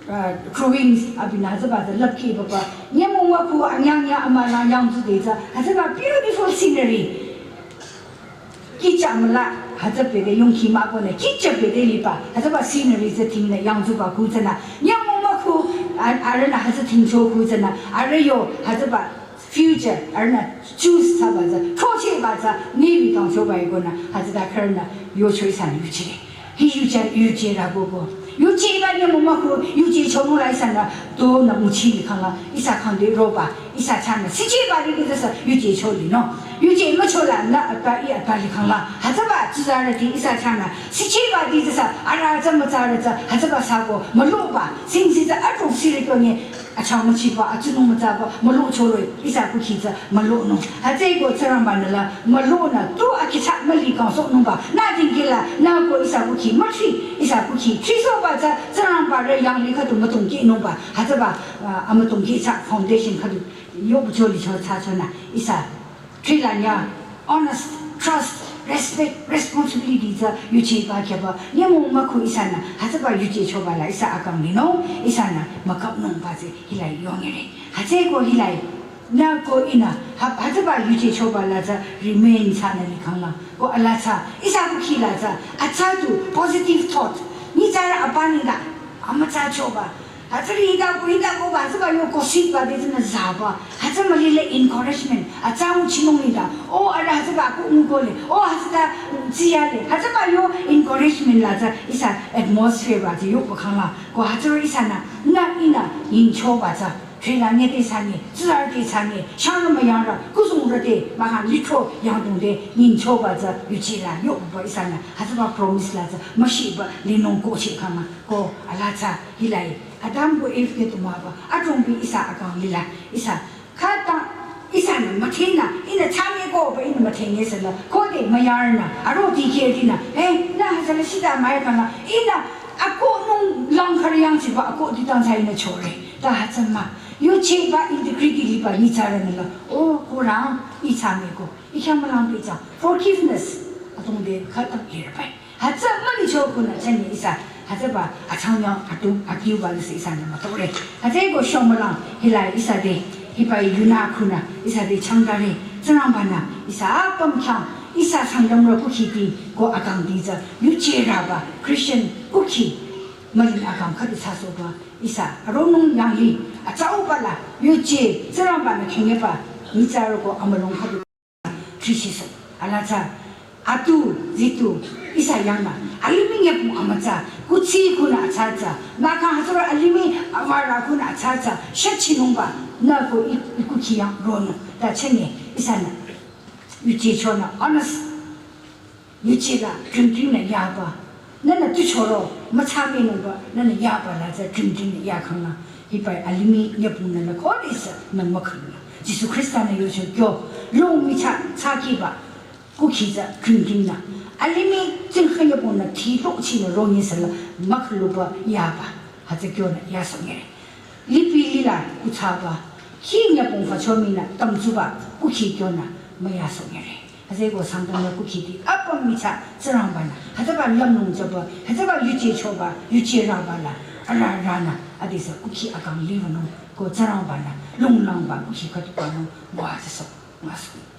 uh, drawings, abinü tsüba tsü, lapki papa, nyemo Wa ku anyang ya amala yang zu de za, hütsüba beautiful scenery. Kicha amala, hütsüba de yong ki ma ko ne, kicha be de liba, hütsüba scenery za ting ne yang zu ba ku za na. Nyang mo ma ku, a, arüh na hütsü ting cho ku za na, arüh yo, hütsüba future, arüh na choose thsaba za, choose ba za, ni bi kang cho ba yi ko na, hütsüta kar na, yo cho ihsa na yu chi. Hi yuje, yuje rü ko ko. Yuje ba nyü mo ma ko, yuje cho mo la ihsa na, to na mu chi ni kang la, ihsa kang de ro ba, ihsa cha na, si chi ba di ki za sa, yuje cho li no. Yuje mo cho la, na ata i ata li kang la, hütsüba, tsu za rü di ihsa cha na, si chi ba di za sa, arüh za mo za rü za, hütsüba sa ko, mo lo ba, sing si za, a tong si ri ko nye, Achang müchiba, atsunung mütsaba, mülo choroi, ihsa kukhi tsü mülo nung. Hütsüeko Tsingrangba nü la, mülo nü, tu akhi tsü müli kangsohnungba, nü dingkila, nü ko ihsa kukhi müthri, ihsa kukhi thrisohba tsü, Tsingrangba rü yanglih khüdu mütongkehnungba, hütsüba, ah, amütongkeh tsü foundation khüdu, yobu choli cho tsü chonü, ihsa Thrila nyü, honest, trust, respect, responsibility tsü yuchiba khyaba, nyümong mükhu ihsanü, hütsüba yuchichoba la ihsa akang linung, ihsanü mükapnungba tsü hila yongere. Hütsüeko hila, nü ko ihnü, hü-, hütsüba yuchichoba la tsü remain thsanü likhangla, ko ala tsü, ihsa kukhi la tsü, atsa tu positive thought, nyitsarü apa nengdang, amütsa choba, Hütsüri hita ko, hita ko ba, hütsüba yo gossip ba de tsünü zaba. Hütsü müli le encouragement. Atsa nguchinung nida. O, arüh hütsüba ko ngukole. O, hütsüta, mm, tsiyale. Hütsüba yo encouragement la tsü ihsa atmosphere ba tsü yo ko khangla. Ko hütsüri ihsanü, nü ihnü, nyingchoba tsü. Thrila nye te sanye, tsüra te sanye, shangrü müyangrü, kuzungrü te, maha litro yangdong te, nyingchoba tsü, yuchila, yo ba ihsanü. Hütsüba promise la tsü, müshiba, linung ko che khangla. Ko, ala tsü, hilai. Adam ko Eve ke tumaba, adrongbi ihsa akang lila, ihsa, khüta, ihsanü müthenü, ihnü thsame ko ba ihnü müthenye sela, khode müyarnü, aro dikeh dinü, eh, nü hütsüla shita müyakhangla, ihnü, akoh nung lang khari yangchiba, akoh ditang tsü ihnü chore, ta hütsü mah, yuchiba integrity liba nyitsarü nü la, o, ko rang, ih thsame ko, ih khyang mülang pehjüng, forgiveness, atongde khüta lirbai. Hütsü mülicho kunü chani ihsa, hütsüba achangnyang atu, akiuba lüsü ihsanü mütore. Hütsüeko shomülang, hila ihsa de, hiba yunü kunü, ihsa de changdare, Tsingrangbanü, ihsa apüm khyang, ihsa Sangtamrü kukhi ti, ko akang ti tsü, yuchiraba, Christian kukhi, mülin akang khüdu thsasohba, ihsa, aronung yanglih, atsauba la, yuchi, Tsingrangbanü khengyeba, nyitsarü ko amülung khüdu. Trishiso, ala tsü, atu, zitu, ihsa yangnü, alimih nyepung amütsa, kuthsi kunü atsa tsü, nü khyang hütsüro alimih awara kunü atsa tsü, shachinungba, nü ko i, i kukhi yang ronung, ta chani, ihsanü, yuchichonü, honest, yuchila, dringdringnü yaba, Nünü tu choro, müthsamenungba, nünü yaba la tsü dringdringnü yakhangla. Hiba alimih nyepung nü la khode ihsanü mükhangla. Jisu Khrista nü yocho kyo, lung michah, thsakiba, kukhi tsü dringdringnü. Alimih tsingkha nyepung nü thi lo chinü ronyi sela, mükhaluba yaba, hütsü kyonü yasohnyere. Lipi lila kuthsaba, khi nyepung fachominü tamtsuba, kukhi kyonü müyasohnyere. Hütsüeko Sangtamrü kukhi ti apüm michah Tsingrangbanü. Hütsüba lümlong jüba, hütsüba yuchichoba, yuchiraba la, arüh arühnü, adesü kukhi akang liwünung, ko Tsingrangbanü, lunglangba kukhi khüdu panung, müwajüsoh, müwajüsoh.